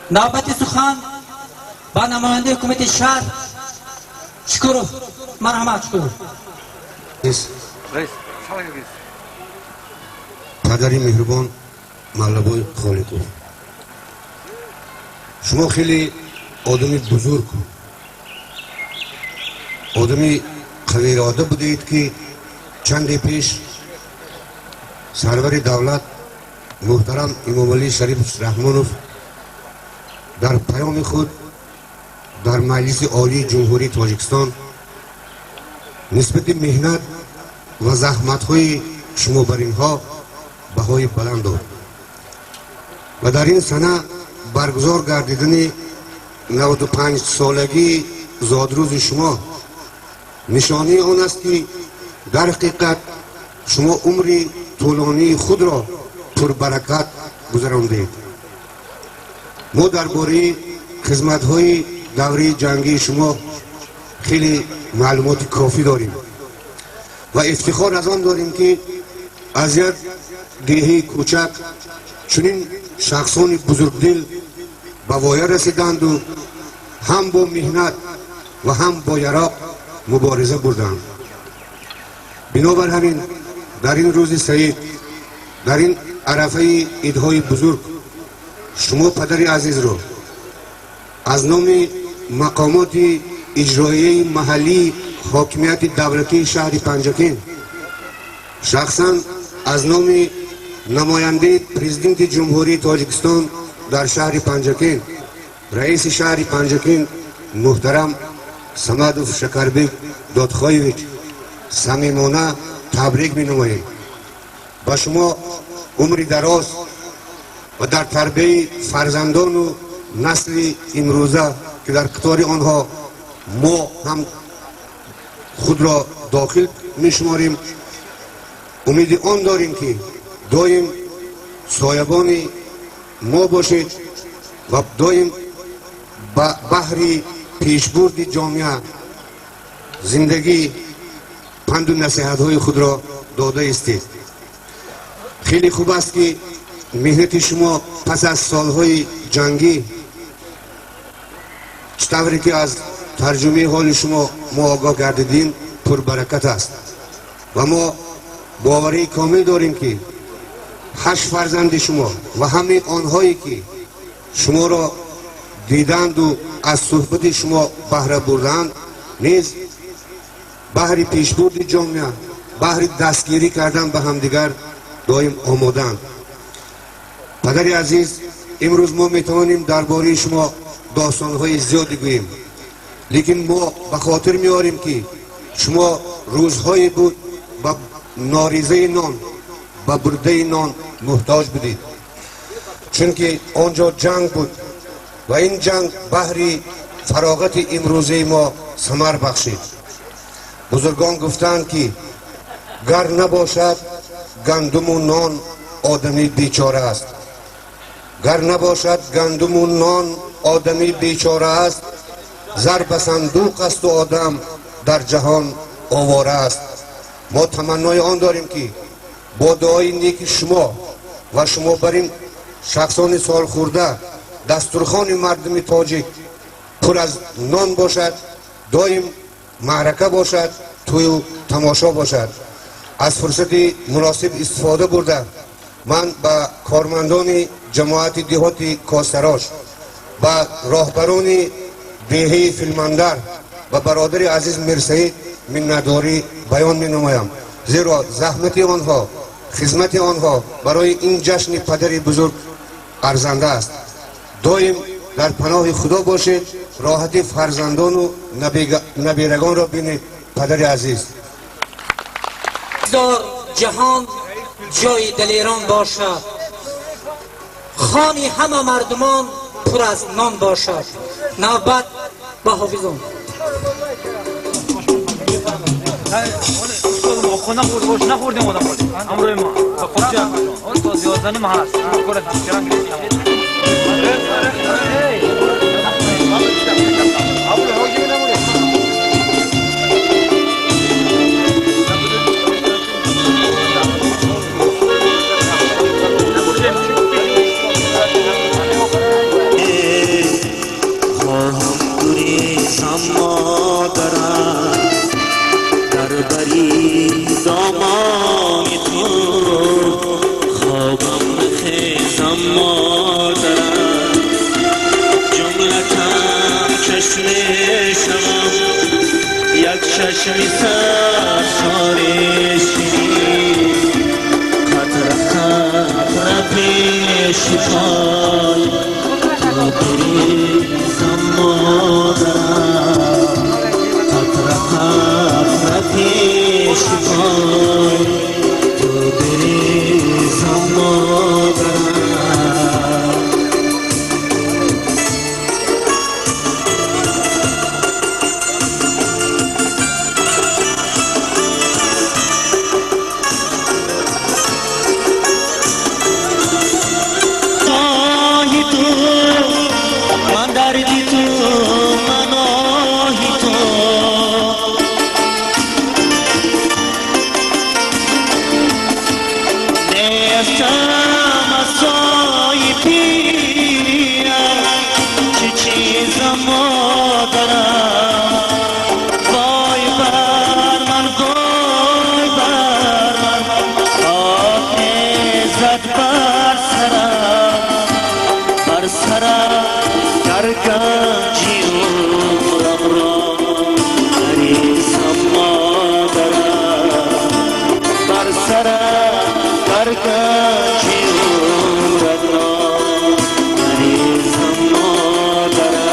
Навбати сухан ба намояндаи ҳукумати шаҳр Шукуров. Марҳамат, Шукуров. Падари меҳрубон Маллабой Холиқов, шумо хеле одами бузург, одами қавиирода будед, ки чанде пеш сарвари давлат муҳтарам Эмомалӣ Шарипович Раҳмонов дар паёми худ дар Маҷлиси Олии Ҷумҳурии Тоҷикистон нисбати меҳнат ва заҳматҳои шумо бар инҳо баҳои баланд дод ва дар ин сана баргузор гардидани 95-солагии зодрӯзи шумо нишонии он аст, ки дар ҳақиқат шумо умри тӯлонии худро пурбаракат гузарондед. Мо дар бораи хизматҳои давраи ҷангии шумо хеле маълумоти кофӣ дорем ва ифтихор аз он дорем, ки аз як деҳаи кӯчак чунин шахсони бузургдил ба воя расиданду ҳам бо меҳнат ва ҳам бо яроқ мубориза бурданд. Бинобар ҳамин, дар ин рӯзи саид, дар ин арафаи идҳои бузург шумо падари азизро аз номи мақомоти иҷроияи маҳаллии ҳокимияти давлатии шаҳри Панҷакент, шахсан аз номи намояндаи Президенти Ҷумҳурии Тоҷикистон дар шаҳри Панҷакент, раиси шаҳри Панҷакент муҳтарам Самадов Шакарбек Додхоевич самимона табрик менамоем. Ба шумо умри дароз ва дар тарбияи фарзандону насли имрӯза, ки дар қатори онҳо мо ҳам худро дохил мешуморем, умеди он дорем, ки доим соябони мо бошед ва доим ба баҳри пешбурди ҷомеа, зиндагӣ панду насиҳатҳои худро дода истед. Хеле хуб аст, ки меҳнати шумо пас аз солҳои ҷангӣ, чӣ тавре ки аз тарҷумаи ҳоли шумо мо огоҳ гардидем, пурбаракат аст. Ва мо боварии комил дорем, ки 8 фарзанди шумо ва ҳамаи онҳое, ки шуморо диданду аз суҳбати шумо баҳра бурданд, низ баҳри пешбурди ҷомеа, баҳри дастгирӣ кардан ба ҳамдигар доим омодаанд. Падари азиз, имрӯз мо метавонем дар бораи шумо достонҳои зиёде гӯем, лекин мо ба хотир меорем, ки шумо рӯзҳое буд ба норизаи нон, ба бурдаи нон муҳтоҷ будед, чунки он ҷо ҷанг буд ва ин ҷанг баҳри фароғати имрӯзаи мо самар бахшид. Бузургон гуфтаанд, ки гар набошад гандуму нон, одамӣ бечора аст. Гар набошад гандуму нон, одамӣ бечора аст. Зар ба сандуқ асту одам дар ҷаҳон овора аст. Мо таманнои он дорем, ки бо дуои неки шумо ва шумо бар ин шахсони солхӯрда дастурхони мардуми тоҷик пур аз нон бошад, доим маърака бошад, тӯю тамошо бошад. Аз фурсати муносиб истифода бурда, ман ба кормандони ҷамоати деҳоти Косарош, ба роҳбарони деҳаи Филмандар, ба бародари азиз Мирсаид миннатдорӣ баён менамоям, зеро заҳмати онҳо, хизмати онҳо барои ин ҷашни падари бузург арзанда аст. Доим дар паноҳи Худо бошед, роҳати фарзандону наберагонро бинед, падари азиз. Бигзор ҷаҳон ҷои далерон бошад, хони ҳама мардумон пур аз нон бошад. Навбат ба ҳофизон. نخوردیم آدم امروز ما تا 11:30 هست. دامان تو خوابم خیزم مادرم، جملتم چشم شوم، یک چشم سرشار شیرین، قطره قطره پیش پای تو بریزم مادرم، قطره قطره پیش پای تو بریزم مادرم. آهی تو من دردی تو من آهی تو، نیستم از سای پیرم چه چیزم مادرم، وای بر من وای بر من خاک زد بر سرم، بر سرم در گنجی عمرم را نریزم مادرم، بر سرم در گنجی عمرم را نریزم مادرم.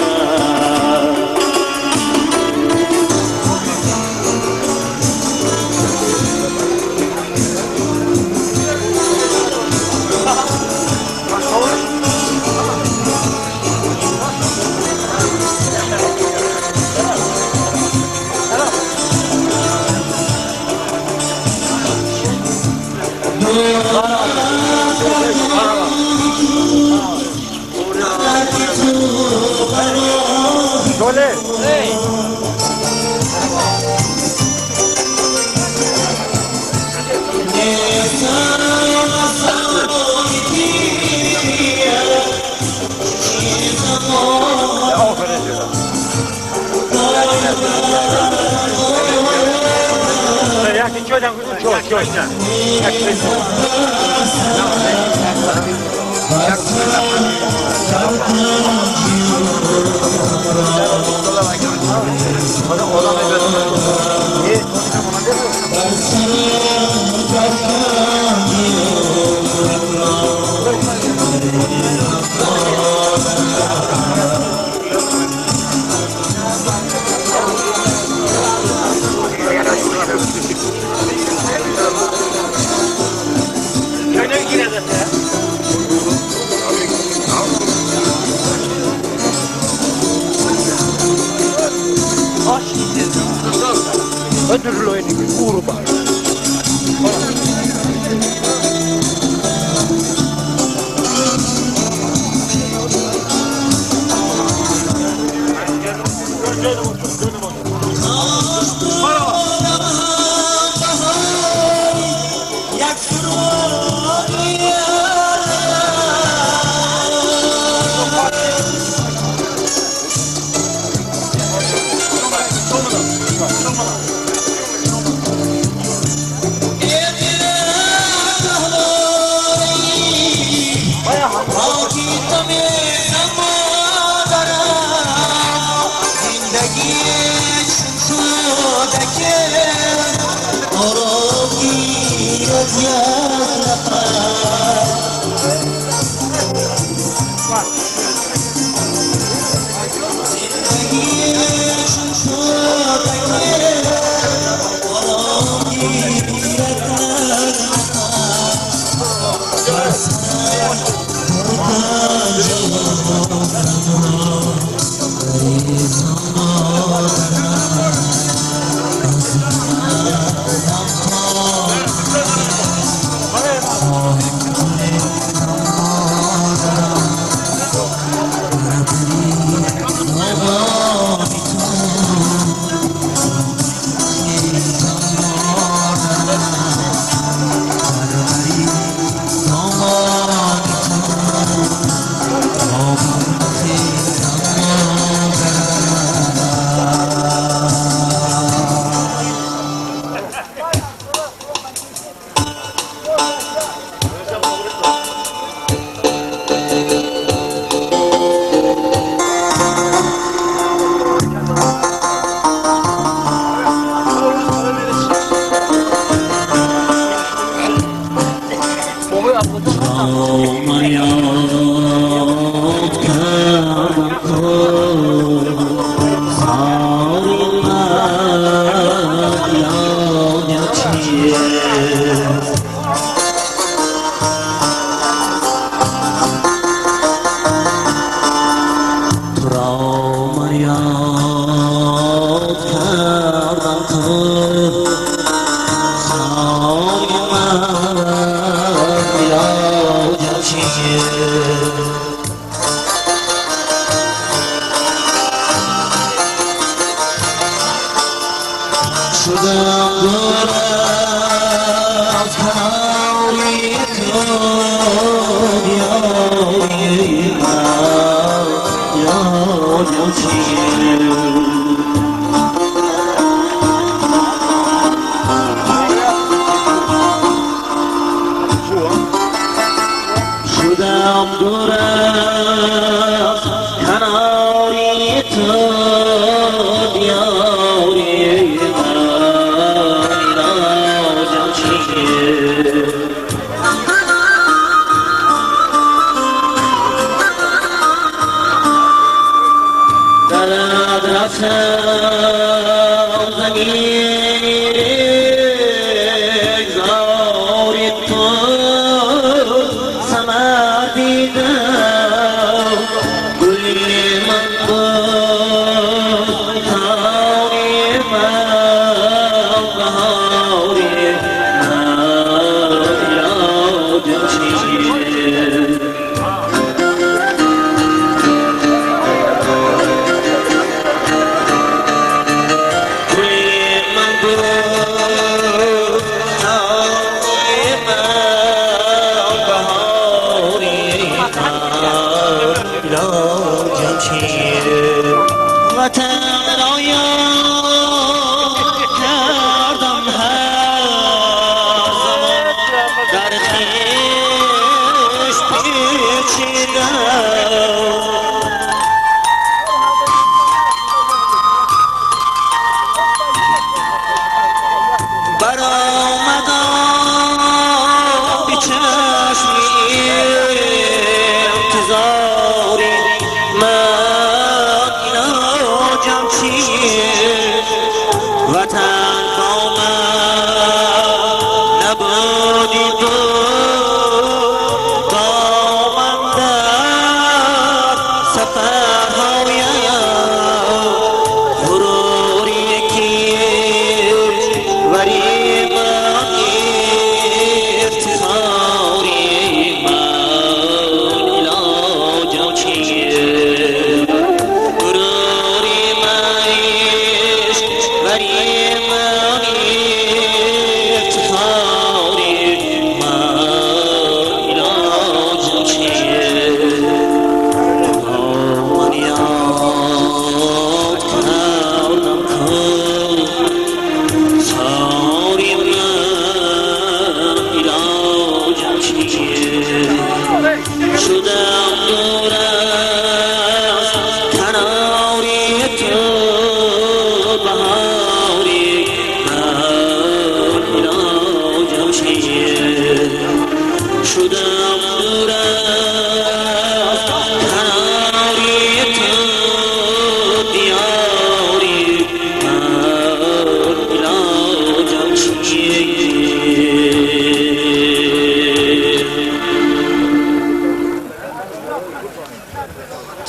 وطن را یاد کردم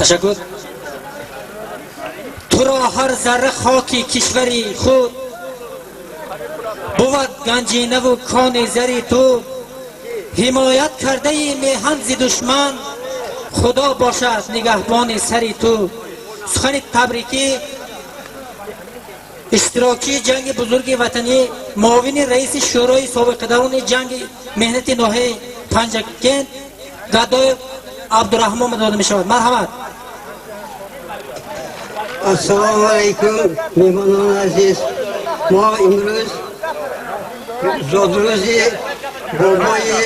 Ташаккур. Туро ҳар зарра хоки кишвари худ бувад ганҷинаву кони зари ту. Ҳимоят кардаи меҳан зи душман, Худо бошад нигаҳбони сари ту. Сухани табрикӣ иштирокчии ҷанги бузурги ватанӣ, муовини раиси шӯрои собиқадарони ҷанги меҳнати ноҳияи Панҷакент Гадоев Абдураҳмон дода мешавад. Марҳамат. Ассалому алайкум, меҳмонони азиз. Мо имрӯз зодрӯзи бобои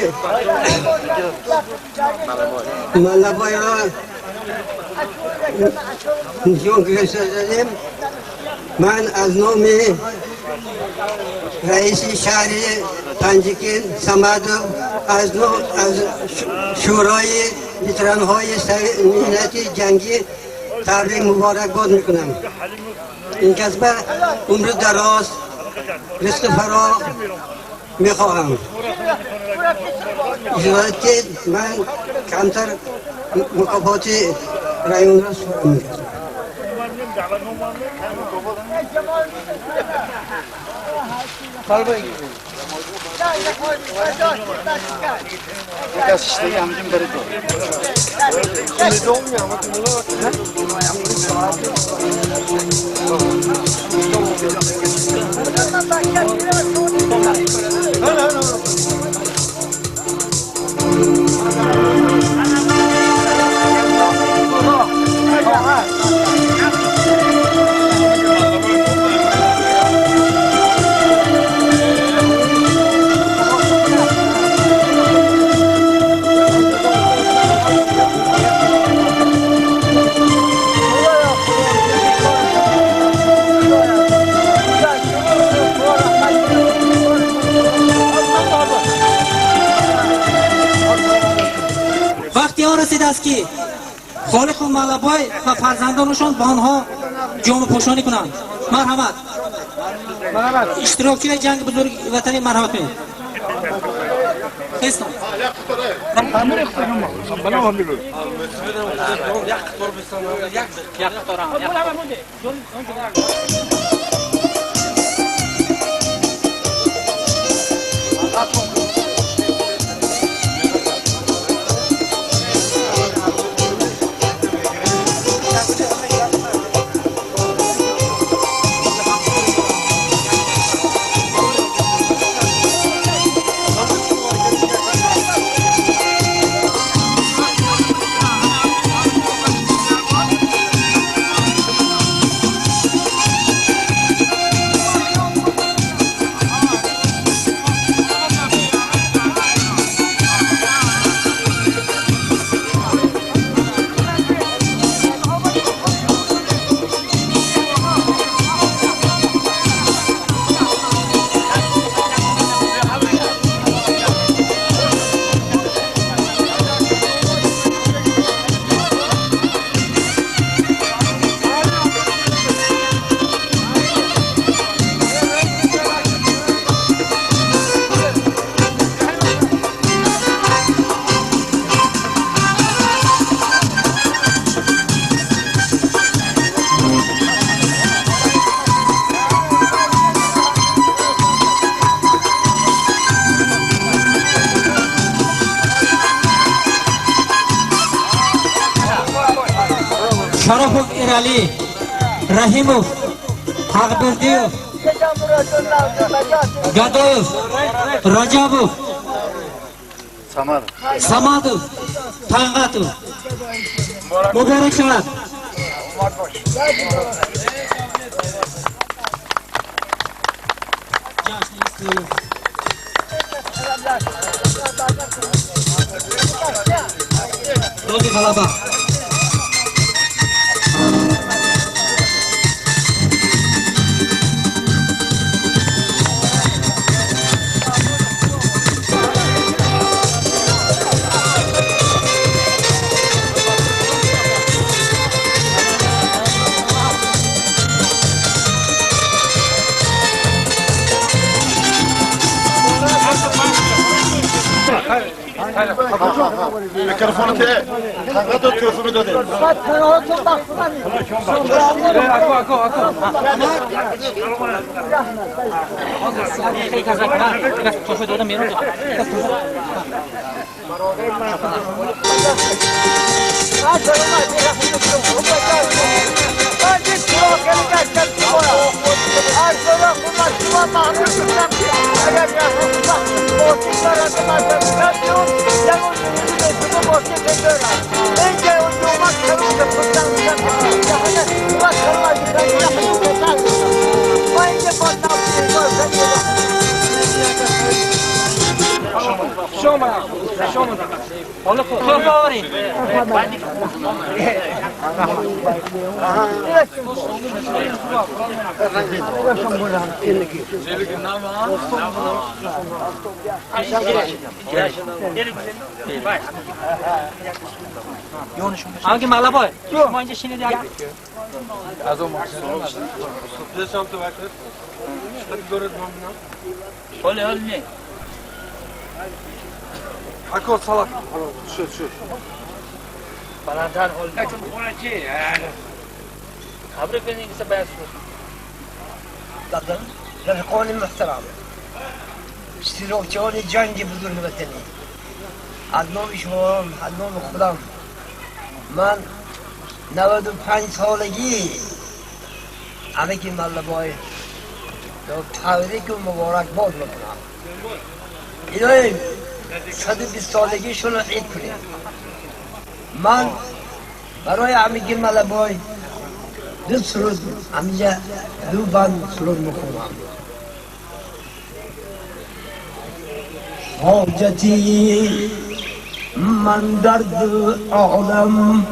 Малабойро нишон гирифта задем. Ман аз номи раиси шаҳри Панҷакент Самадов, аз шӯрои ветеранҳои меҳнати ҷангӣ табрик муборакбод мекунам. Ин касба умри дароз, ризқи фароғ мехоҳам. Иҷозат ки ман камтар мукофоти районро супорам мекардам. Вақти он расидааст ки Холиқу Малабой ва фарзандонашон ба онҳо ҷомапошонӣ кунанд. Марҳамат. Иштирокчиёни ҷанги бузурги ватанӣ марҳамат кунед. Хестон. Шаропов Эрали, Раҳимов, Ҳақбердиев, Гадоев, Раҷабов, Самадов, Тайғатов. Муборак шавад. Рози ғалаба. Микрофон те. آنکه مغلبای شما اینجا شنیدی از اون حالی حالی نه اکو سلام شد شد بلندتر حال خبر کنید که باید شد. رفیقان محترم، اشتراکچیان جنگ بزرگ وطنی، از نام شما، از نام خودم، من 95 سالگی عمکی ملبای تبریک و مبارک باد میکنم. اینا 120 سالگیشون رو عید کنیم. من برای عمکی ملبای دو سرود همینجا دو بند سرود میکنم. حاجتی من درد عالم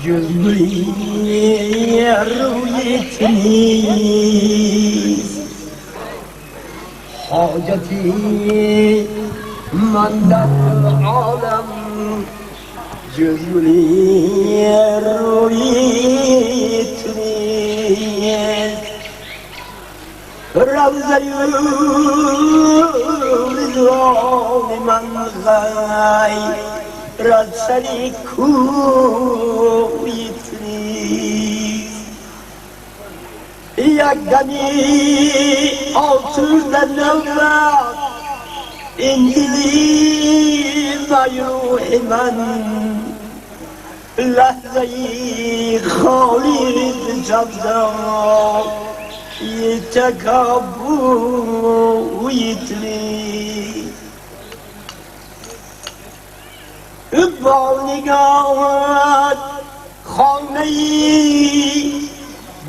جز روی تو نیست، حاجتی من درد عالم جز روی تو نیست. روضه رضوان من غیر از سر کوی تو نیست. یک دمی آسوده نبود این دلی مجروح من، لحظه خالی ز يتكابو ويتلي با نگاهت خانه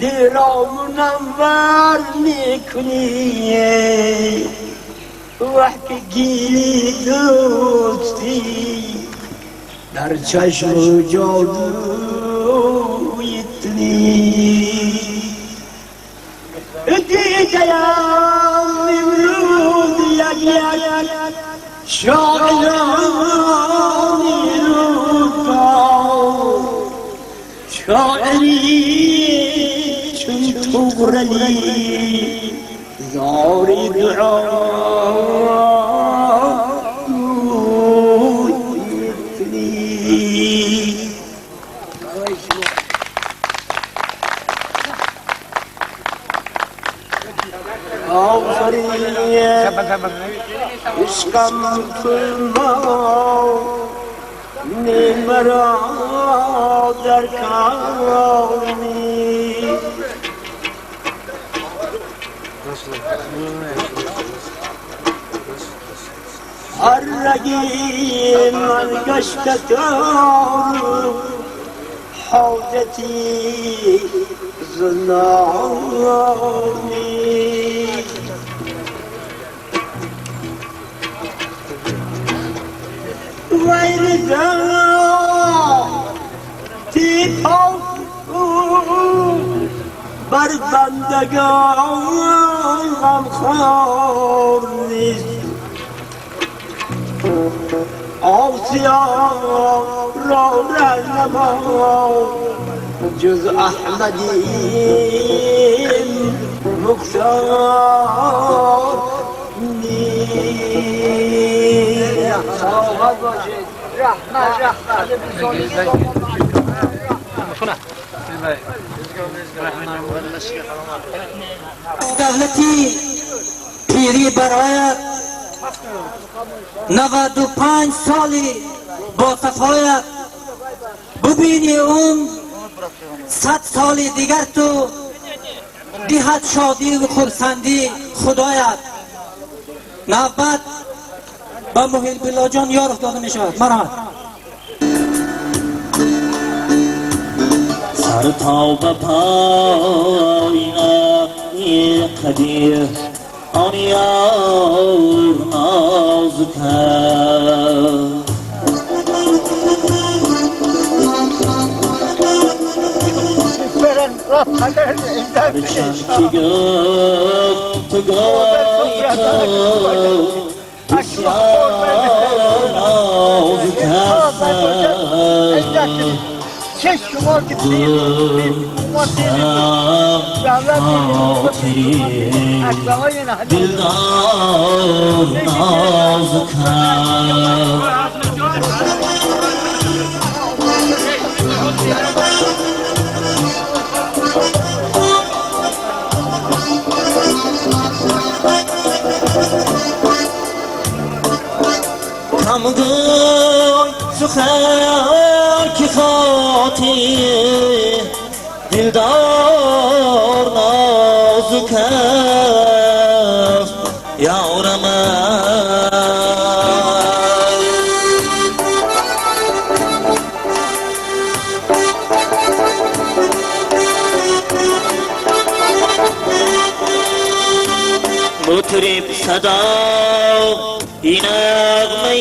دل را منور میکنی، وقت گیری دوستی در چشم جادوی تنی. دیدیم امروز یک یک شاعران روزگار، شاعری چون طغرلی زاری دعا عشقم تو مرا در کامی، هر رگی من گشت تار حاجتی زنانی. غیر ذاتی بر بندگان غمخوار نیست، آسیا را رهنما جز احمدی مختار نیست. سلامت باشید. رحمت رحمت. Давлати пирӣ барояд, 95 соли бо сафоят, бубини ум 100 соли дигар ту диҳад шодиву хурсандӣ худоят. Навбат ба Муҳиббуллоҷон Ёров дода мешавад. Марҳамат. Сар то ба пой қадир он ёр ноз кард. Ҳарчанд ки гуфт ту гоҳи ту бисёр нозук ҳастам. خاطری دلدار نازک. کم گوی سخن که خاطر دلدار نازک است یار من. مطرب صدا این نغمه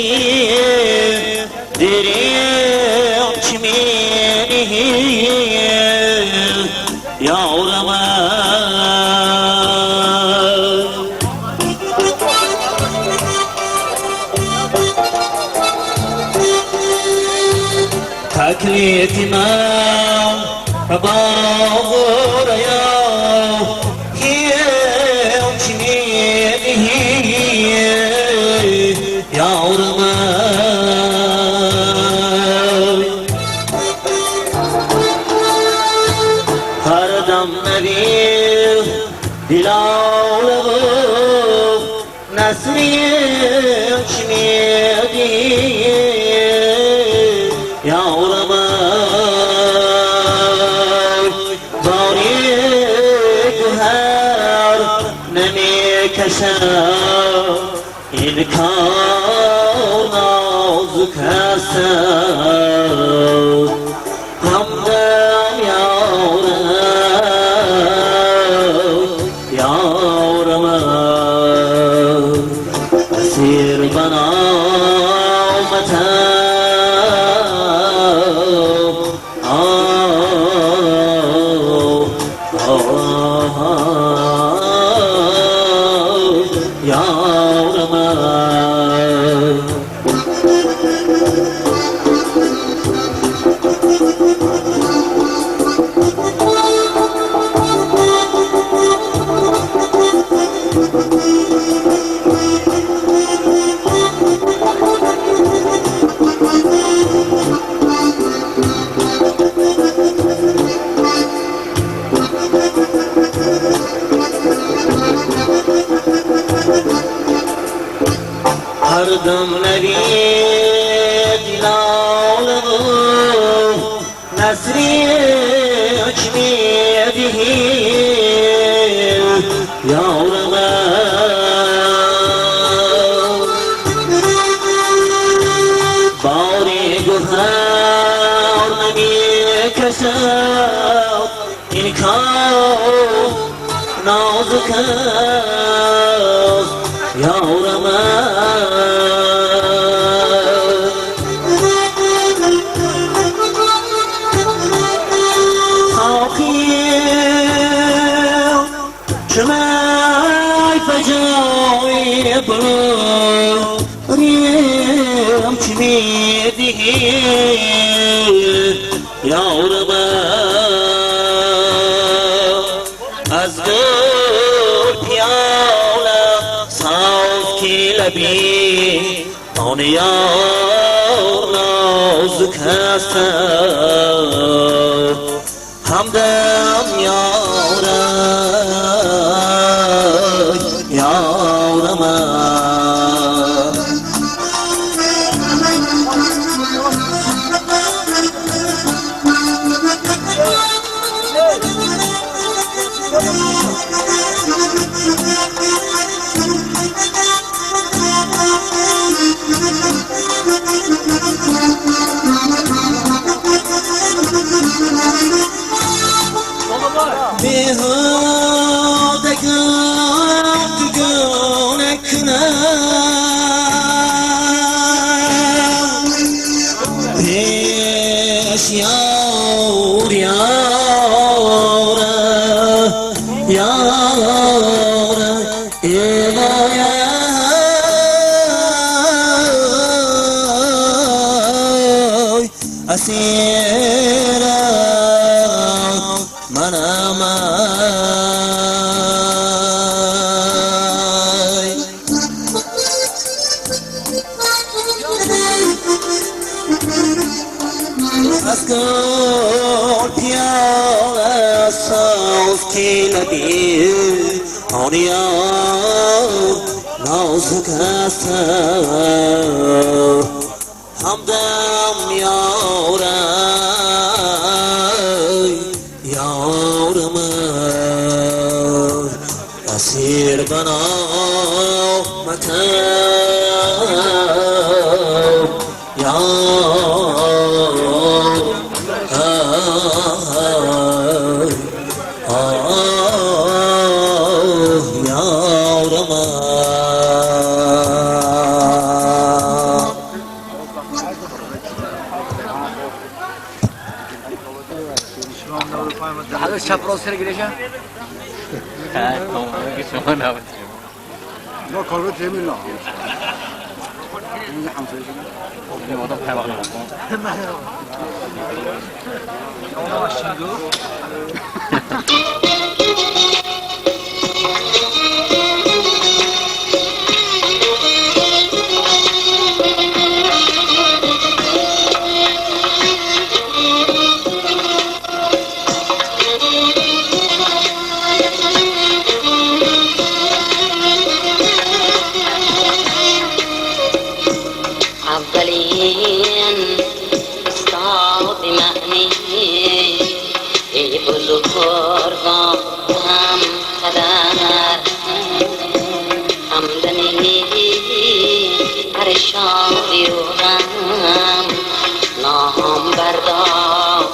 دریغ چی می‌نهی یار من. تکلیف من با غریا هیچ می‌نهی یار من. هر دم نبی دلال و نسری چمیدی یار من. باری گوهر نمیکشم این کار نازک است. همدم یارم یار من اسیر بنامتم یار من. هر دم نوید لال و نصری چمیدهی یار من. باری گوهر نمیکشد این کار نازک است یار من. ساقی چمای فجای بریم چی میدهی یار من. از گل پیاله ساز کی لبی آن یار نازک هستم. Hamdam yara yarama. Behude gune kunam peş yar yara yara ey asira manamay. Az gul piyale soz ki labi on yar nazik است همدم یارم یارم اسیر بنا مکن یار یارم. چپ راست سر گیرشه؟ نه کارو تیمی نه. اولین استاد معنی ای بزرگوار هم پدر همدمی هر شادی و غم نام بردار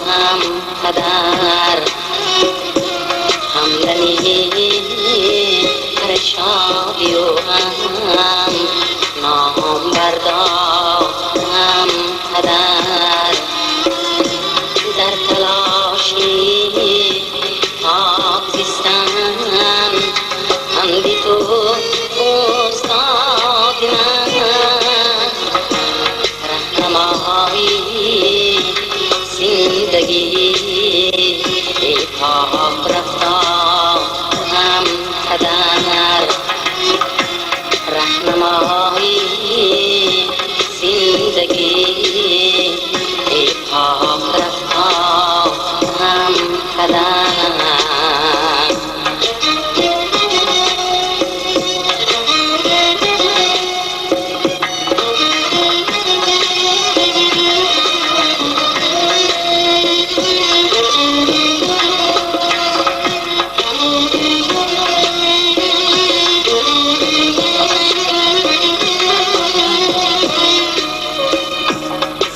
هم پدر همدمی هر شادی و غم نام بردار هم پدر در تلاشی پاک زیستن هم بی تو استاد من رهنمایی زندگی ای پاک رفتار هم پدر رهنمایی زندگی ای پاک رفتار هم پدر.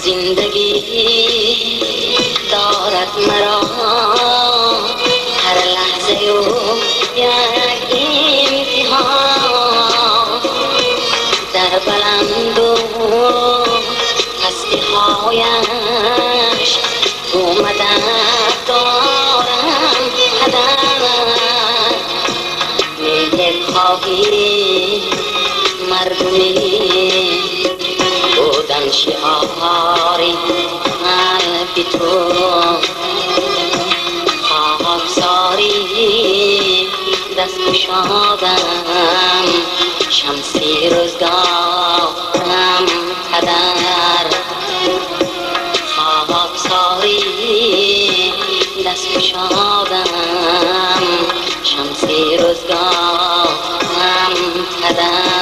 زندگی دارد مرا هر لحظه و یک امتحان در بلند و پستی هایش مدد دارم پدر مهر خواهی مردمی بودن شعاری قلب تو خاکساری دست گشادم شمسی روزگارم پدر خاکساری دست دست گشادم شمس روزگارم پدر.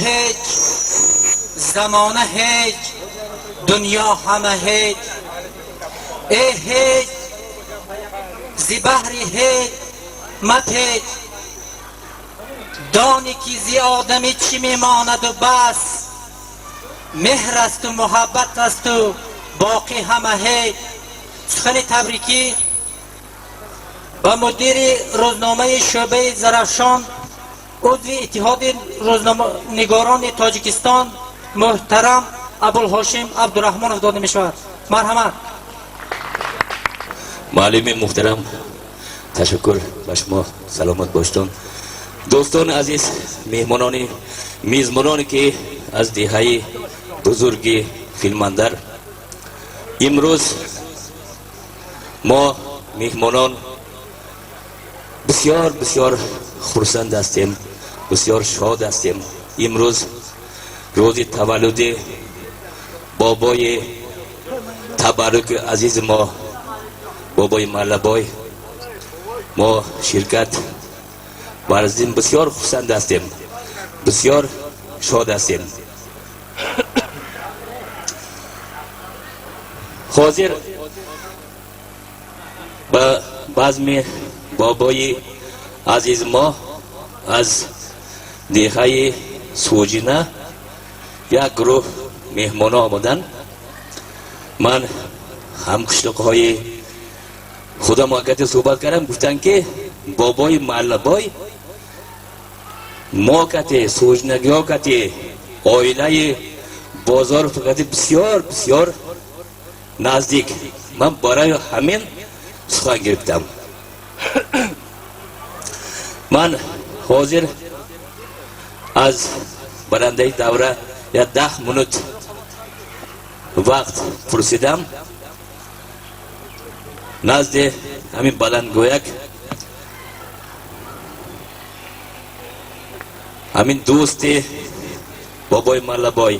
Ҳеҷ замона, ҳеҷ дунё, ҳама ҳеҷ, э ҳеҷ, зи баҳри ҳеҷ мапеҷ, дони ки зи одамӣ чӣ мемонаду бас, меҳр асту муҳаббат асту боқӣ ҳама ҳеҷ. Сухани табрикӣ ба мудири рӯзномаи шӯъбаи Зарафшон, узви Иттиҳоди рӯзноманигорони Тоҷикистон муҳтарам Абулҳошим Абдураҳмонов дода мешавад. Марҳамат. Муаллими муҳтарам, ташаккур ба шумо, саломат боштон. Дӯстони азиз, меҳмонони мизмононе ки аз деҳаи бузурги Филмандар, имрӯз мо меҳмонон бисёр бисёр хурсанд ҳастем, бисёр шод ҳастем. Имрӯз рӯзи таваллуди бобои табарруки азизи мо, бобои Маллабой, мо ширкат варзидем. Бисёр хурсанд ҳастем, бисёр шод ҳастем. Ҳозир ба базми бобои азизи мо аз деҳаи Суҷина як гурӯҳ меҳмоно омаданд. Ман ҳамқишлоқҳои худам акате суҳбат кардам, гуфтанд ки бобои Маллабой мо кате суҷинагиҳо кате оилаи Бозоров кате бисёр бисёр наздик. Ман барои ҳамин сухан гирифтам. Ман ҳозир аз барандаи давра я 10 минут вақт пурсидам. Назди ҳамин баландгӯяк ҳамин дӯсти бобои Маллабой,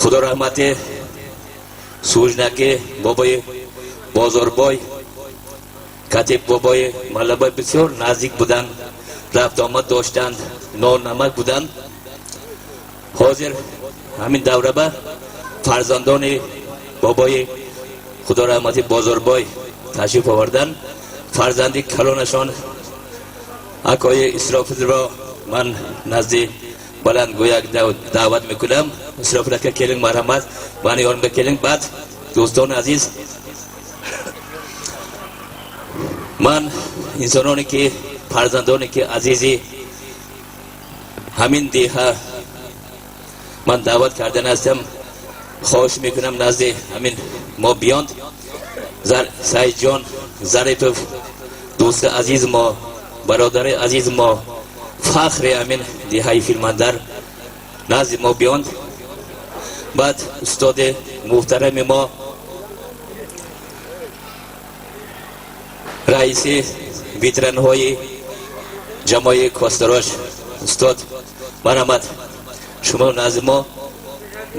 худо раҳмати Сужнаки бобои Бозорбой катиб бобои Маллабой бисёр наздик буданд, рафтуомад доштанд, нонамак буданд. Ҳозир ҳамин давраба фарзандони бобои худо раҳмати Бозорбой ташриф оварданд. Фарзанди калонашон акои Исрофилро ман назди баландгӯяк даъват мекунам. Исрофил ака, келинг, марҳамат, мани ёнимга келинг. Баъд, дӯстони азиз, ман инсононе ки фарзандоне ки азизи ҳамин деҳа ман даъват кардан ҳастам, хоҳиш мекунам назди ҳамин мо биёнд. Саидҷон Зарипов, дӯсти азизи мо, бародари азизи мо, фахри ҳамин деҳаи Филмандар, назди мо биёнд. Баъд устоди муҳтарами мо, раиси ветеранҳои ҷамоаи Косторош, устод, марҳамат, шумо назди мо.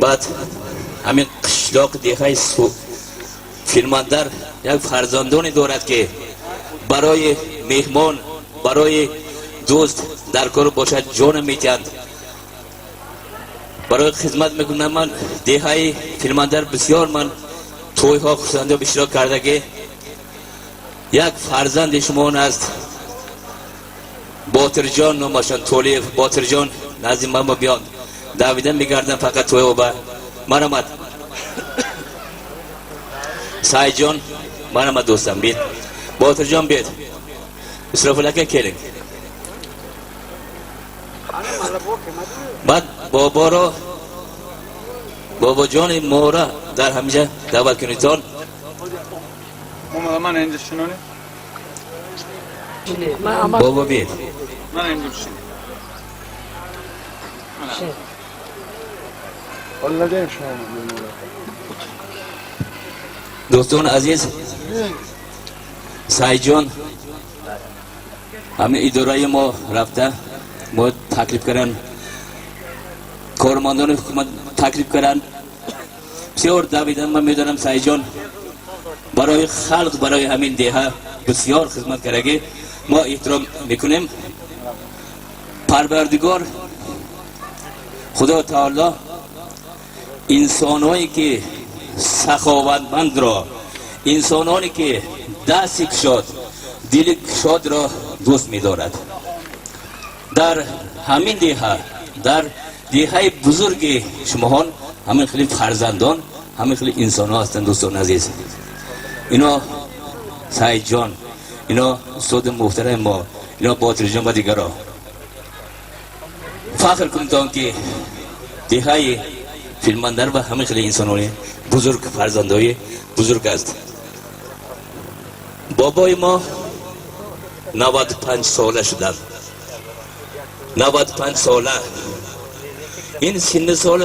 Баъд ҳамин қишлоқ деҳаи Филмандар як фарзандоне дорад ки барои меҳмон, барои дӯст дар кор бошад ҷона метиҳанд, барои хизмат мекунам. Ман деҳаи Филмандар бисёр ман тӯйҳо хусандиҳо иштирок кардагӣ. Як фарзанди шумон аст, Ботирҷон номашон, Толиев Ботирҷон, назди ман биёнд. Давида мегардам фақат тӯйоба. Марҳамат, Сайҷон, марҳамат, дӯстам, бит. Ботирҷон, бит. Исрофил ака, келинг. Баъд боборо, бобоҷони мора дар ҳаминҷа даъват кунедтон. Ман инҷа шинонӣ. Бобо, бит. Ман инҷа бишин. Дӯстони азиз, Сайҷон ҳамин идораи мо рафта мо таклиф кардан, кормандони ҳукумат таклиф кардан, бисёр давидан. Ман медонам, Сайҷон барои халқ, барои ҳамин деҳа бисёр хизмат кардагӣ, мо эҳтиром мекунем. Парвардигор Худо таоло инсонҳое ки саховатмандро, инсононе ки дасти кушод, дили кушодро дӯст медорад. Дар ҳамин деҳа, дар деҳаи бузурги шумоҳон ҳамин хели фарзандон, ҳамин хели инсонҳо ҳастанд. Дӯстони азиз, ино Саидҷон, ино устоди муҳтарами мо, ино Ботирҷон ва дигаро. Фахр кунтон, ки деҳаи Филмандар ва ҳамин хели инсонони бузург, фарзандои бузург аст. Бобои мо 95 сола шуданд, 95 сола. Ин синни сол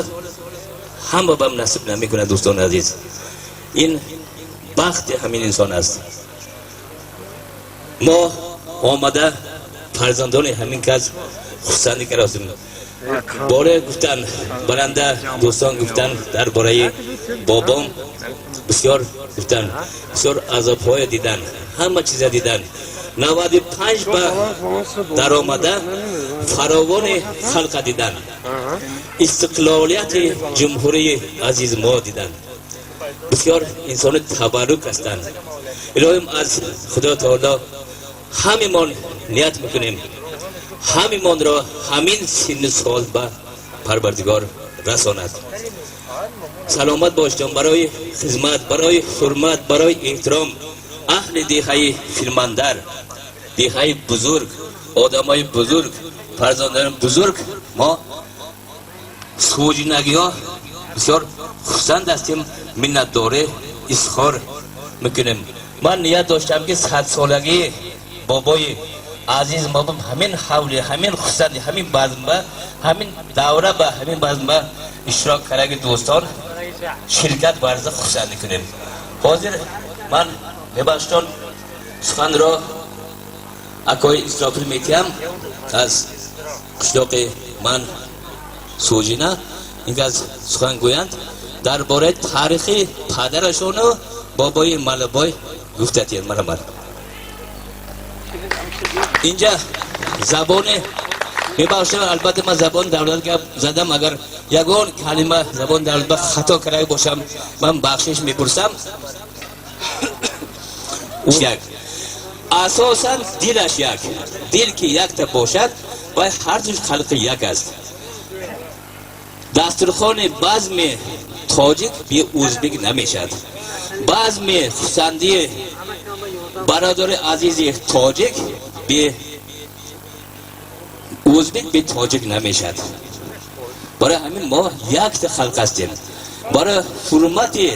ҳама бам насиб намекунад. Дӯстони азиз, ин бахти ҳамин инсон аст. Мо омада, фарзандони ҳамин кас, хурсандӣ кардастем. Боре гуфтан, баранда дӯстон гуфтан, дар бораи бобом бисёр гуфтан, бисёр азобҳое дидан, ҳама чиза дидан. 95 ба даромада, фаровони халқа дидан, истиқлолияти ҷумҳурии азизи мо дидан. Бисёр инсони табаррук ҳастанд. Илоҳим, аз Худо таоло ҳамимон ният мекунем, ҳамимонро ҳамин синни сол ба Парвардигор расонад. Саломат бошед. Барои хизмат, барои ҳурмат, барои эҳтиром аҳли деҳаи Филмандар, деҳаи бузург, одамои бузург, фарзандони бузург, мо суҷинагиҳо бисёр хурсанд ҳастем, миннатдорӣ изҳор мекунем. Ман ният доштам, ки 100-солагии бобои азиз мо ҳамин ҳавли, ҳамин хурсанди, ҳамин базмба, ҳамин давра ба ҳамин базмба иштирок кардаги дӯстон ширкат варза, хурсандӣ кунем. Ҳозир ман, мебахшитон, суханро акои Исрофил метиҳам аз қишлоқи ман Суҷина. Ин кас сухан гӯянд, дар бораи таърихи падарашону бобои Малабой гуфтатиен. Марҳамат. Инҷа забони, мебахшам, албатта ман забони давлат гап задам. Агар ягон калима забони давлат ба хато карда бошам, ман бахшиш мепурсам. Як асосан дилаш як, дил ки якта бошад, вай ҳардуш халқи як аст. Дастурхони базми тоҷик би узбек намешавад, базми хурсандии бародари азизи тоҷик би узбек, би тоҷик намешавад. Барои ҳамин мо якта халқ ҳастем. Барои ҳурмати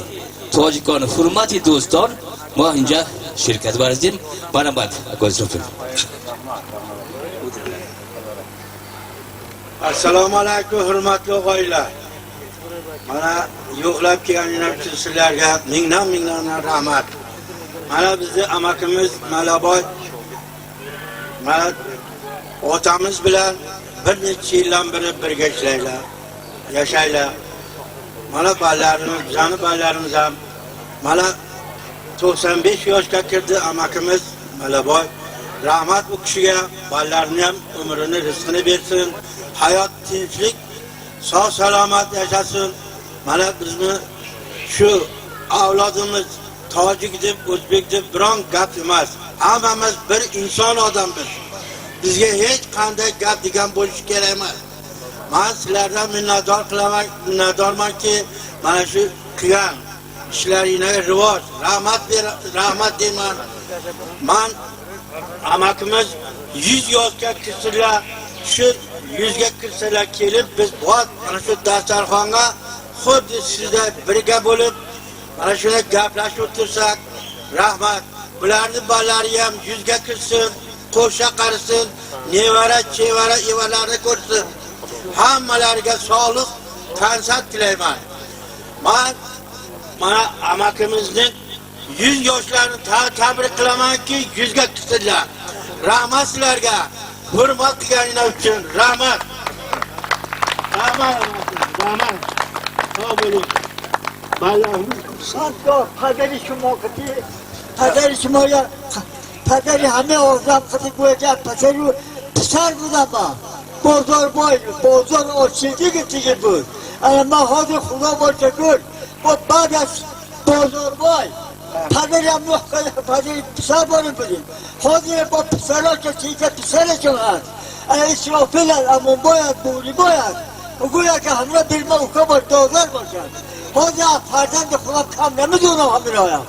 тоҷикон, ҳурмати дӯстон мо инҷа ширкат варзидем. Марҳамат, акои Исрофил. Assalomu alaykum, hurmatli og'aylar. Mana yo'qlab kelganingiz uchun sizlarga mingdan mingdan rahmat. Mana bizni amakimiz Malaboy mana otamiz bilan bir necha yildan beri birga ishlaylar, yashaylar. Mana bolalarimiz, bizani bolalarimiz ham mana 95 yoshga kirdi amakimiz Malaboy. Rahmat u kishiga, bolalarini ham umrini, rizqini bersin. Hayot tinchlik, sog' salomat yashasin. Mana bizni shu avlodimiz tojik deb, o'zbek deb biron gap emas. Hammamiz bir inson odammiz. Bizga hech qanday gap degan bo'lishi kerak emas. Men sizlardan minnatdor qilaman, minnatdormanki, mana shu qilgan ishlaringizga rivoj, rahmat ber, rahmat deyman. Man amakimiz 100 yoshga kirsalar, shu 100 ga kirsalar kelib biz bor mana shu dasturxonga xuddi sizlar birga bo'lib mana shuni gaplashib o'tirsak, rahmat. Bularni bolalari ham 100 ga kirsin, qo'sha qarisin, nevara, chevara, evalarni ko'rsin. Hammalariga sog'lik, tansat tilayman. Man mana amakimizning 100 yoshlarini tabrik qilamanki, 100 ga chiqdilar. Rahmat sizlarga. Hurmat qilganinglar uchun rahmat. Rahmat, rahmat. Sog' bo'ling. صد پدری شما قطی پدری شما یا پدری همه آدم قطی گویا پسر پسر بودم ما بازار بای بازار آشیدی که دیگه بود. اما ما حاضر خدا با شکر با بعد از بازار بای پدری هم پدری پسر باریم بودیم. حاضر با پسرها که چیزه پسرشون هست. اسرافیل هست، امان باید، بوری باید گویا که همراه بیرما اوکا با دادر باشد. حاضر از فرزند خودم کم نمیدونم همرایم.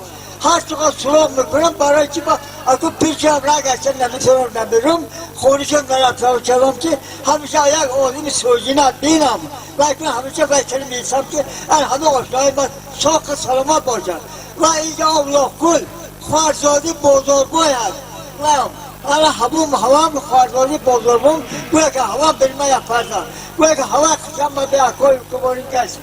هر چقدر سراغ میکنم برای چی با اگه پیشم را گشتن نمیتونم نمیرم خونشون نرفتم کردم که همیشه یک آدم سوزینه بینم و اکنون همیشه بچه میسم که همه آشنای من ساق سلامت باشد. و اینجا اولاکل خواهرزادی بزرگوی هست و انا همون هوام خواهرزادی بزرگوم گویا که هوا برما یک فرزند گویا که هوا خشم من به اکای کبارین کسی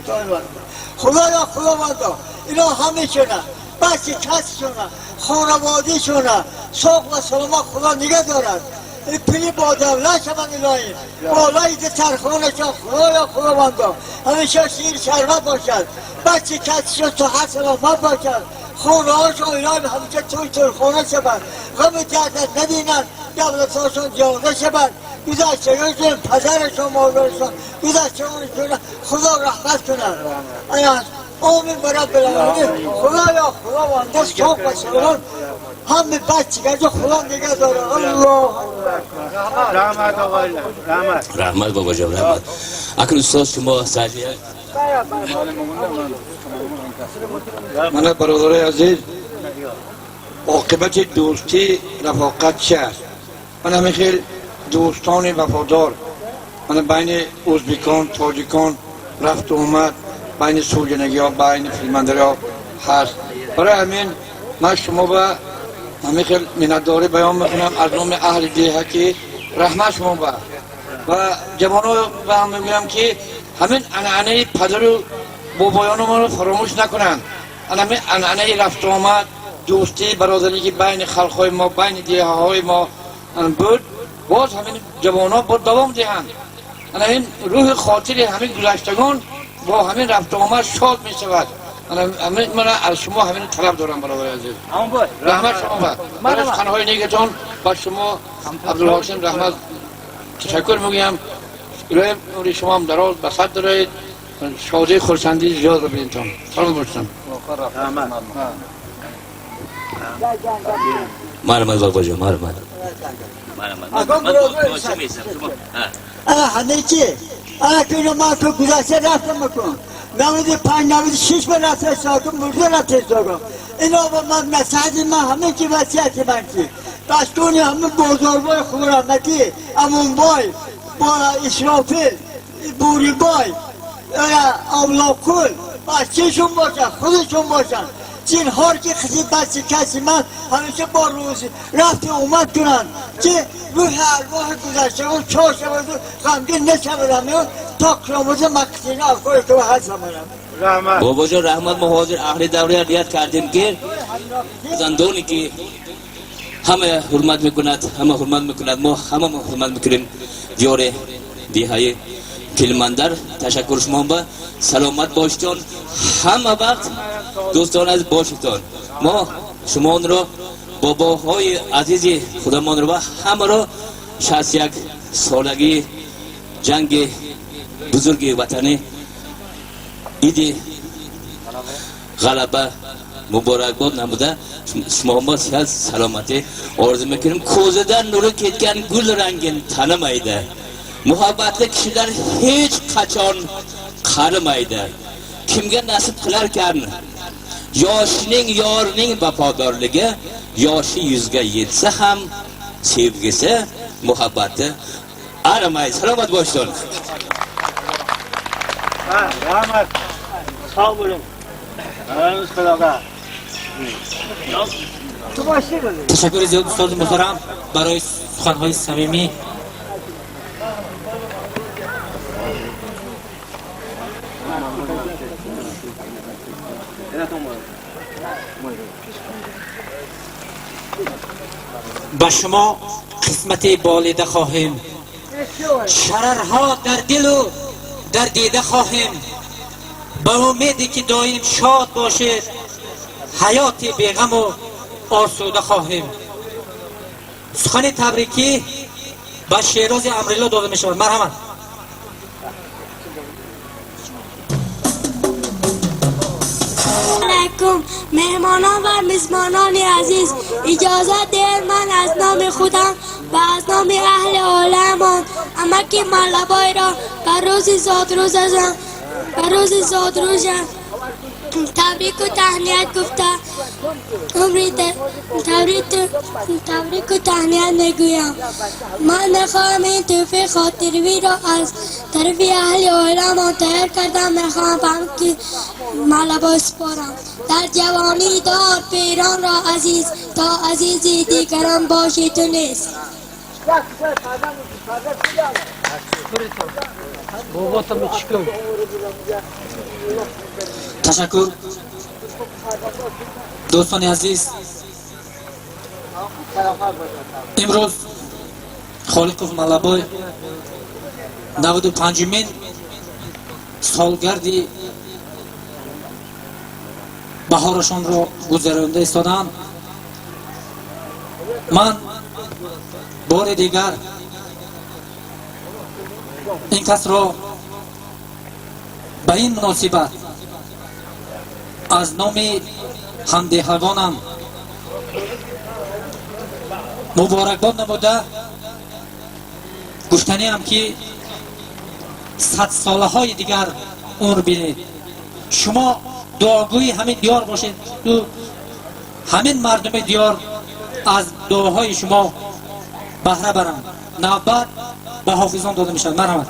خدایا خداوندا اینا همه شونه بچه کسشونه خانواده شونه ساق و سلامت خدا نگه دارد. پلی با دولت شوند الهی بالای ترخانشان خدایا خداوندا همیشه شیر شربت باشد. بچه کسشون صحت سلامت باشد. خانه هاشون الهی همیشه توی ترخانه شوند غم درد نبینند دولتهاشون جاده شوند گذشتگانشون پدرشون مادرشون گذشتگانشون خدا رحمت کند. آمین برای العالمین. خدایا خداوندا صاحب و سلامت همه بچگی خدا نگه داره. الله رحمت آقای رحمت رحمت بابا جان رحمت. اکنون استاد شما سعدی من برادرای عزیز عاقبت دوستی رفاقت چه است؟ من همین خیلی دوستان وفادار من بین ازبکان تاجیکان رفت و اومد بین سوجنگی ها بین فیلمندری ها هست. برای همین من شما به همین خیلی منتداری بیان میکنم از نام اهل دیه که رحمت شما به و جوان ها به هم میگویم که همین عنعنه پدر و بابایان ما رو فراموش نکنند. همین عنعنه رفت و آمد دوستی برادری که بین خلقهای ما بین دیه های ما بود باز همین جوان ها باید دوام دهند. این روح خاطر همین گذشتگان با همین رفت و آمد شاد می شود. من از شما همین طلب دارم برادر عزیز. رحمت شما بر برای سخنهای نیکتان بر شما عبدالحاکم رحمت تشکر میگویم. الهی عمر شما هم دراز به سر دارید شادی خرسندی زیاد رو بینتان. سلام باشتم. مرحمت بابا جان مرحمت. انا همه چی انا که اینو من تو گذشته رفتم بکن 95 96 به رفته ساکن مرده رفته ساکن اینا با من نصیحت من همه چی وصیت من چی بستونی همه بزرگای خورمتی امون بای با اسرافیل بوری بای اولاکل بچهشون باشن خودشون باشن زینهار که خیلی بچه کسی من همیشه با روز رفت اومد کنن که روح ارواح گذشته اون چهار شود غمگین نشود همه تا قیامت مقتینه افکار تو هست همه. بابا جان رحمت. ما حاضر اهل دوره نیت کردیم که زندانی که همه حرمت میکند همه حرمت میکند ما همه حرمت میکنیم دیار دیهای کلمندر. تشکر شما با سلامت باشتان همه وقت دوستان از باشتان. ما شما را باباهای عزیز خودمان را و همه را 61 سالگی جنگ بزرگ وطنی عید غلبه مبارک باد نموده شما ما صحت سلامتی orzu میکنیم. Ko'zidan nuri ketgan gul rangin tanimaydi. Muhabbatli kishilar hech qachon qarimaydi. Kimga nasib qilarkan yoshning yorining vafodorligi yoshi 100 ga yetsa ham sevgisi muhabbati arimaydi. Salomat bo'lsin. Rahmat. Sog' bo'ling. Xudoga. Ташаккури зиёд устоди муҳтарам барои суханҳои самимӣ. Ба шумо қисмати болида хоҳем, шарарҳо дар дилу дар дида хоҳем. Ба умеде ки доим шод бошед, ҳаёти беғаму осуда хоҳем. Сухани табрикӣ ба Шерози Амрилло дода мешавад. Марҳамат. Алайкум, меҳмонон ва мизбонони азиз, иҷозат диҳед ман аз номи худам ва аз номи аҳли оиламон амаки Маллабойро ба рӯзи зодрӯзашон, ба рӯзи зодрӯзам табрику таҳният гуфта, умри табрику таҳният мегӯям. Ман мехоҳам ин тӯҳфаи хотирвиро аз тарафи аҳли оиламон тайёр кардам, мехоҳам ба амаки Маллабой супорам. Дар ҷавонӣ дор пиронро азиз, то азизи дигарон боши ту нест. Ташаккур. Дӯстони азиз, имрӯз Холиқов Маллабой 95-умин солгарди баҳорашонро гузаронда истодаанд. Ман бори дигар ин касро ба ин муносибат аз номи ҳамдеҳагонам муборакбод намуда, гуфтаниам ки садсолаҳои дигар умр бинед. Шумо дуогӯи ҳамин диёр бошед, ҳамин мардуми диёр аз дуоҳои шумо баҳра баранд. Навбат ба ҳофизон дода мешавад. Марҳамат.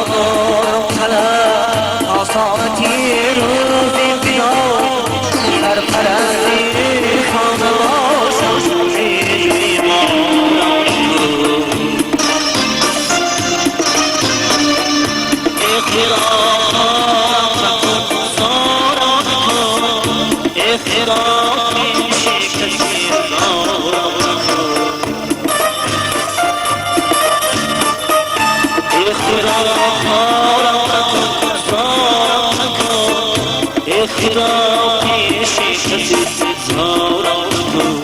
دارم طلب تا ساعتی روزی بیاد سرپرستی خانه باشم هیچ بیمارم. اختراع مکن، زارم کن، اختراع پیش کسی زارم کن، اختراع مکن، زارم کن، اختراع پیش کسی زارم کن،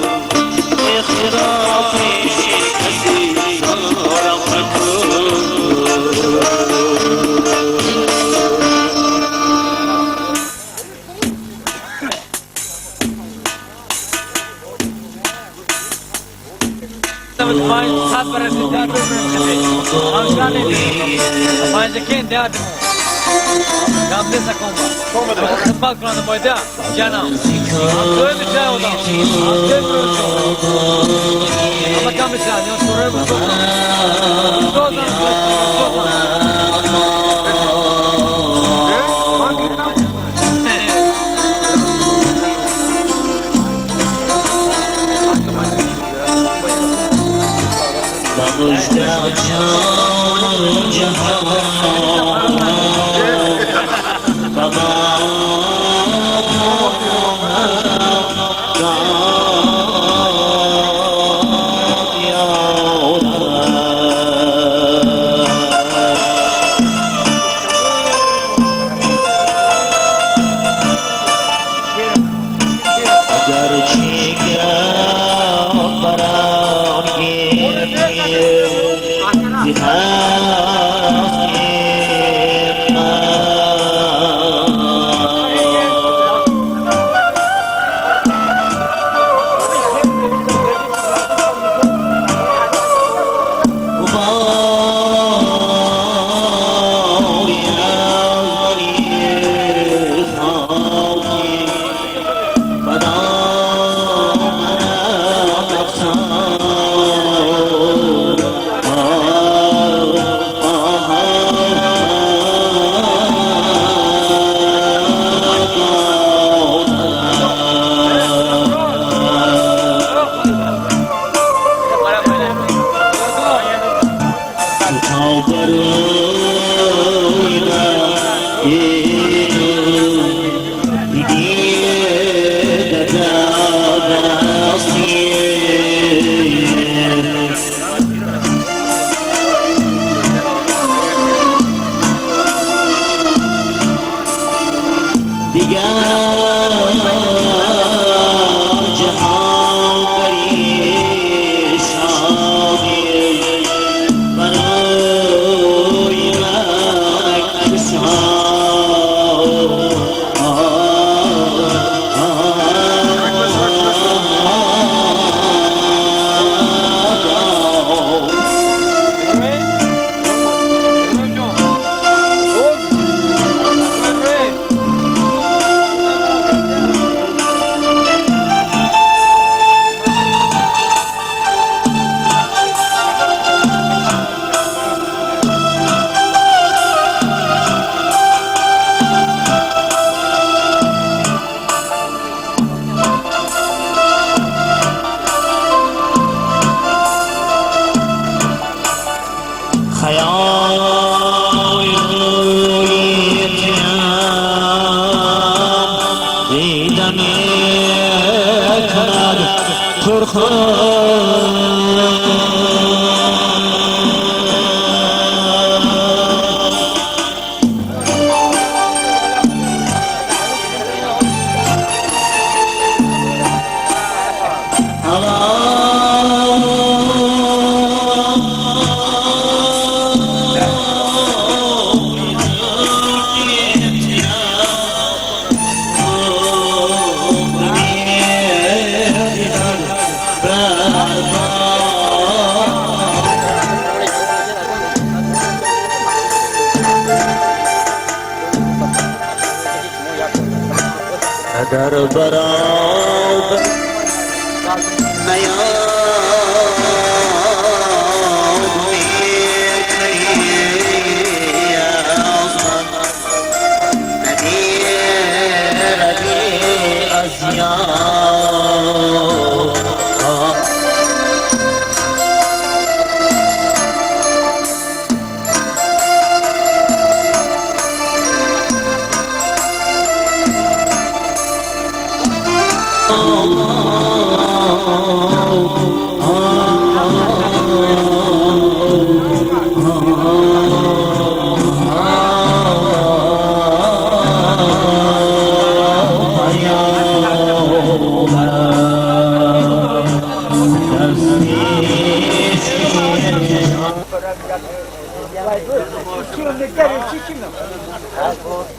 اختراع پیش کسی زارم کن. جان جهان بابا اگرچه گرم برام اگر برابر نیام. Километр чӣ чӣ мехоҳад?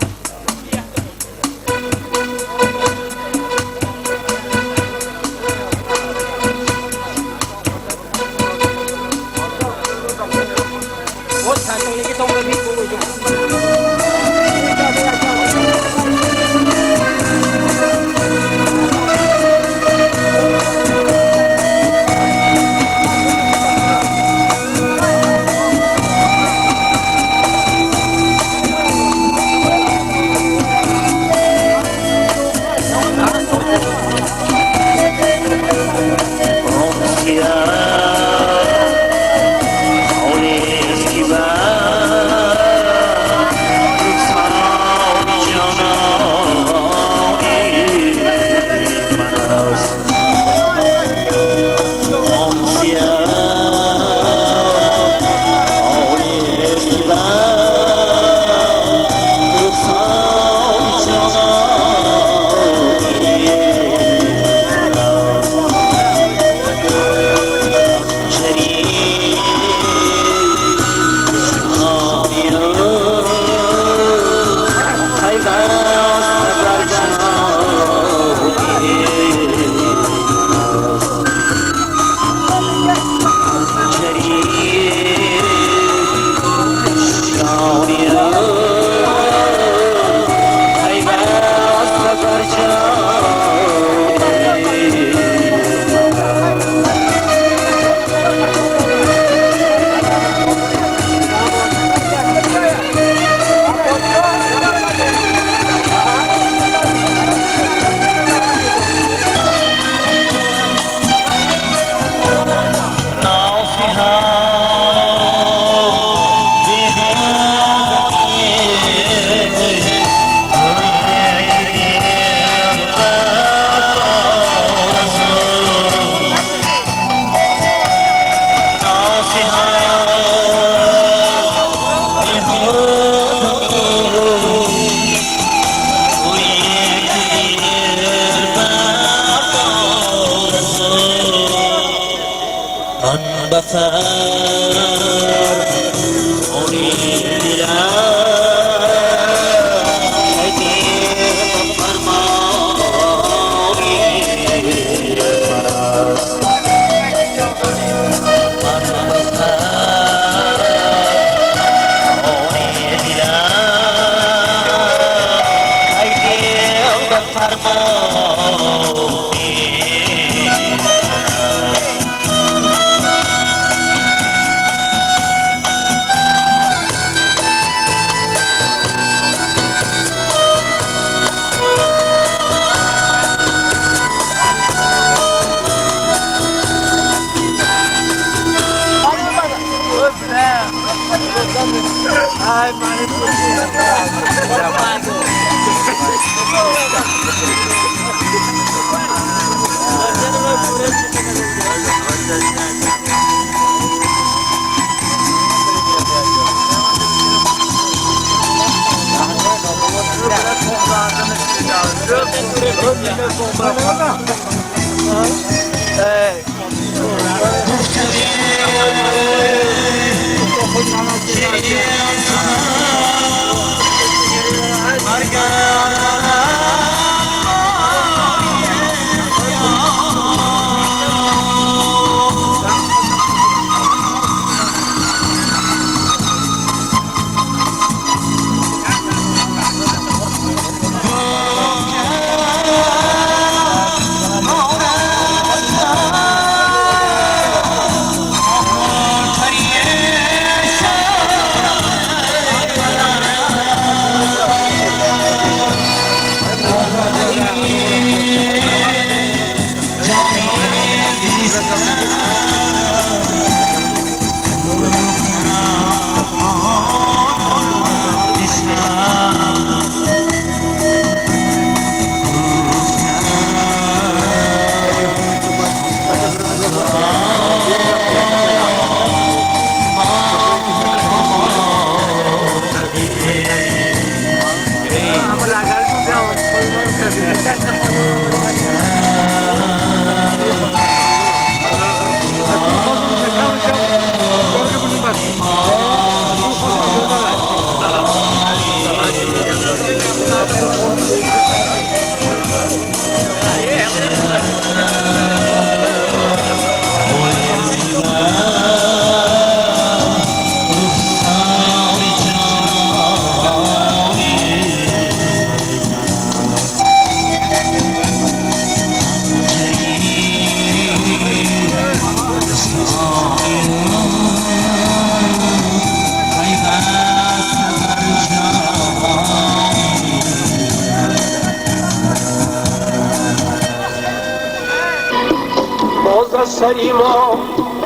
سری ما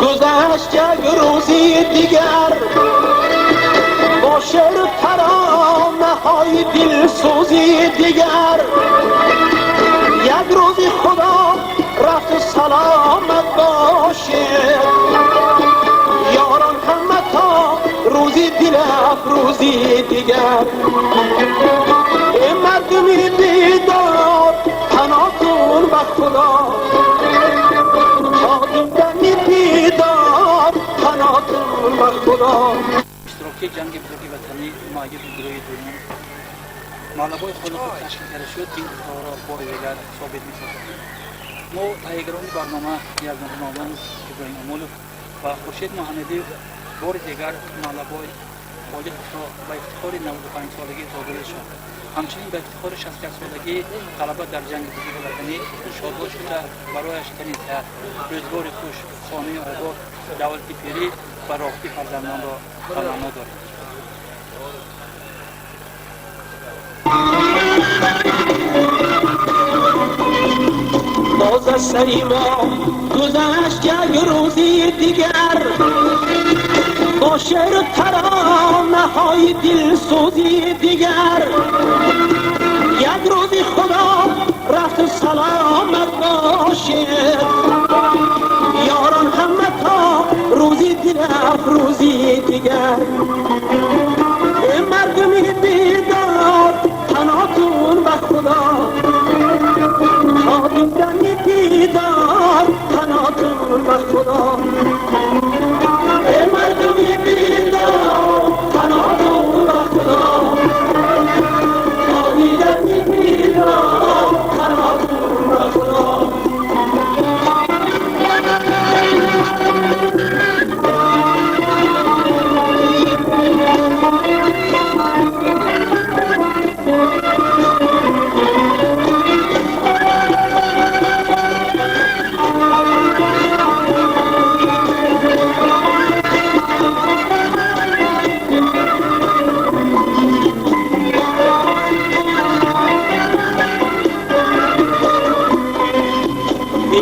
گذشت یک روزی دیگر، با شعر ترانه های دلسوزی دیگر. یک روزی خدا رفت سلامت باشه، یاران همه تا روزی دل افروزی دیگر. ای مردمی بیدار پناهتون به خدا، تا دیدن دیدار پناهتون به خدا. اشتراکی جنگ بزرگ وطنی معیب گروه دوم مالبای خالقов ташкил карда шуд, ин гуфтаҳоро бори дигар собит месозад. Мо таҳиягарони барнома Яздан Иброҳим Омолов ва Хуршед Муҳаммадиев бори дигар Малабой Холиқовро ба ифтихори 95 солагии зодрӯзашон, ҳамчунин ба ифтихори 61 солагии ғалаба дар ҷанги бузурги ватанӣ шодбош шуда, барояш тани сиҳат, рӯзгори хуш, хонаи обод, давлати пирӣ ва роҳати фарзандонро таманно дорем. باز از سری ما گذشت یک روزی دیگر، با شعر ترانه های دلسوزی دیگر. یک روزی خدا رفت سلامت باشه، یاران همه تا روزی دل افروزی دیگر. ای مردمی بیدار پناهتون به خدا، تا دیدن دیدار پناهتون به خدا. ای مردمی بیدار پناهتون به خدا، تا دیدن دیدار پناهتون به خدا.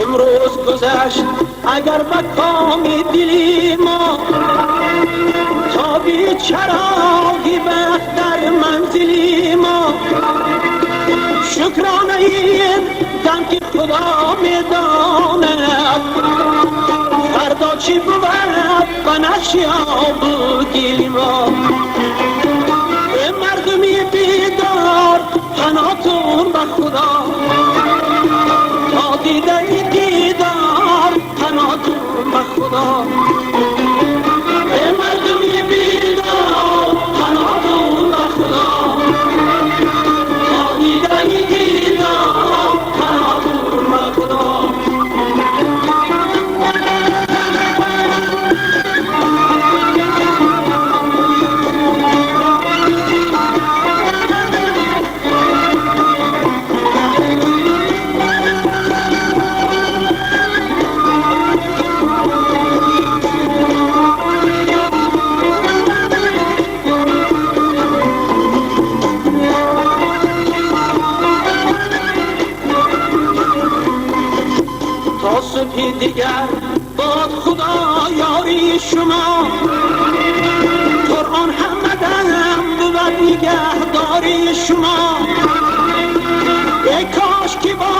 امروز گذشت اگر به کام دلی ما، تا بی چراغی بخت در منزلی ما. شکرانه این دم که خدا میداند، فردا چی بود به نقش آب و گل ما. ای مردمی بیدار پناهتون به خدا، تا دیدن دیدار پناهتون به خدا. ای مردمی بیدار پناهتون به خدا، تا دیدن دیدار پناهتون به خدا. دیگر باد خدا یاری شما، قرآن همه دم بود نگهداری شما. ای کاش که با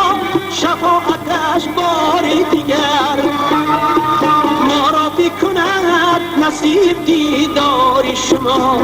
شفاعتش باری دیگر ما را بکند نصیب دیداری شما.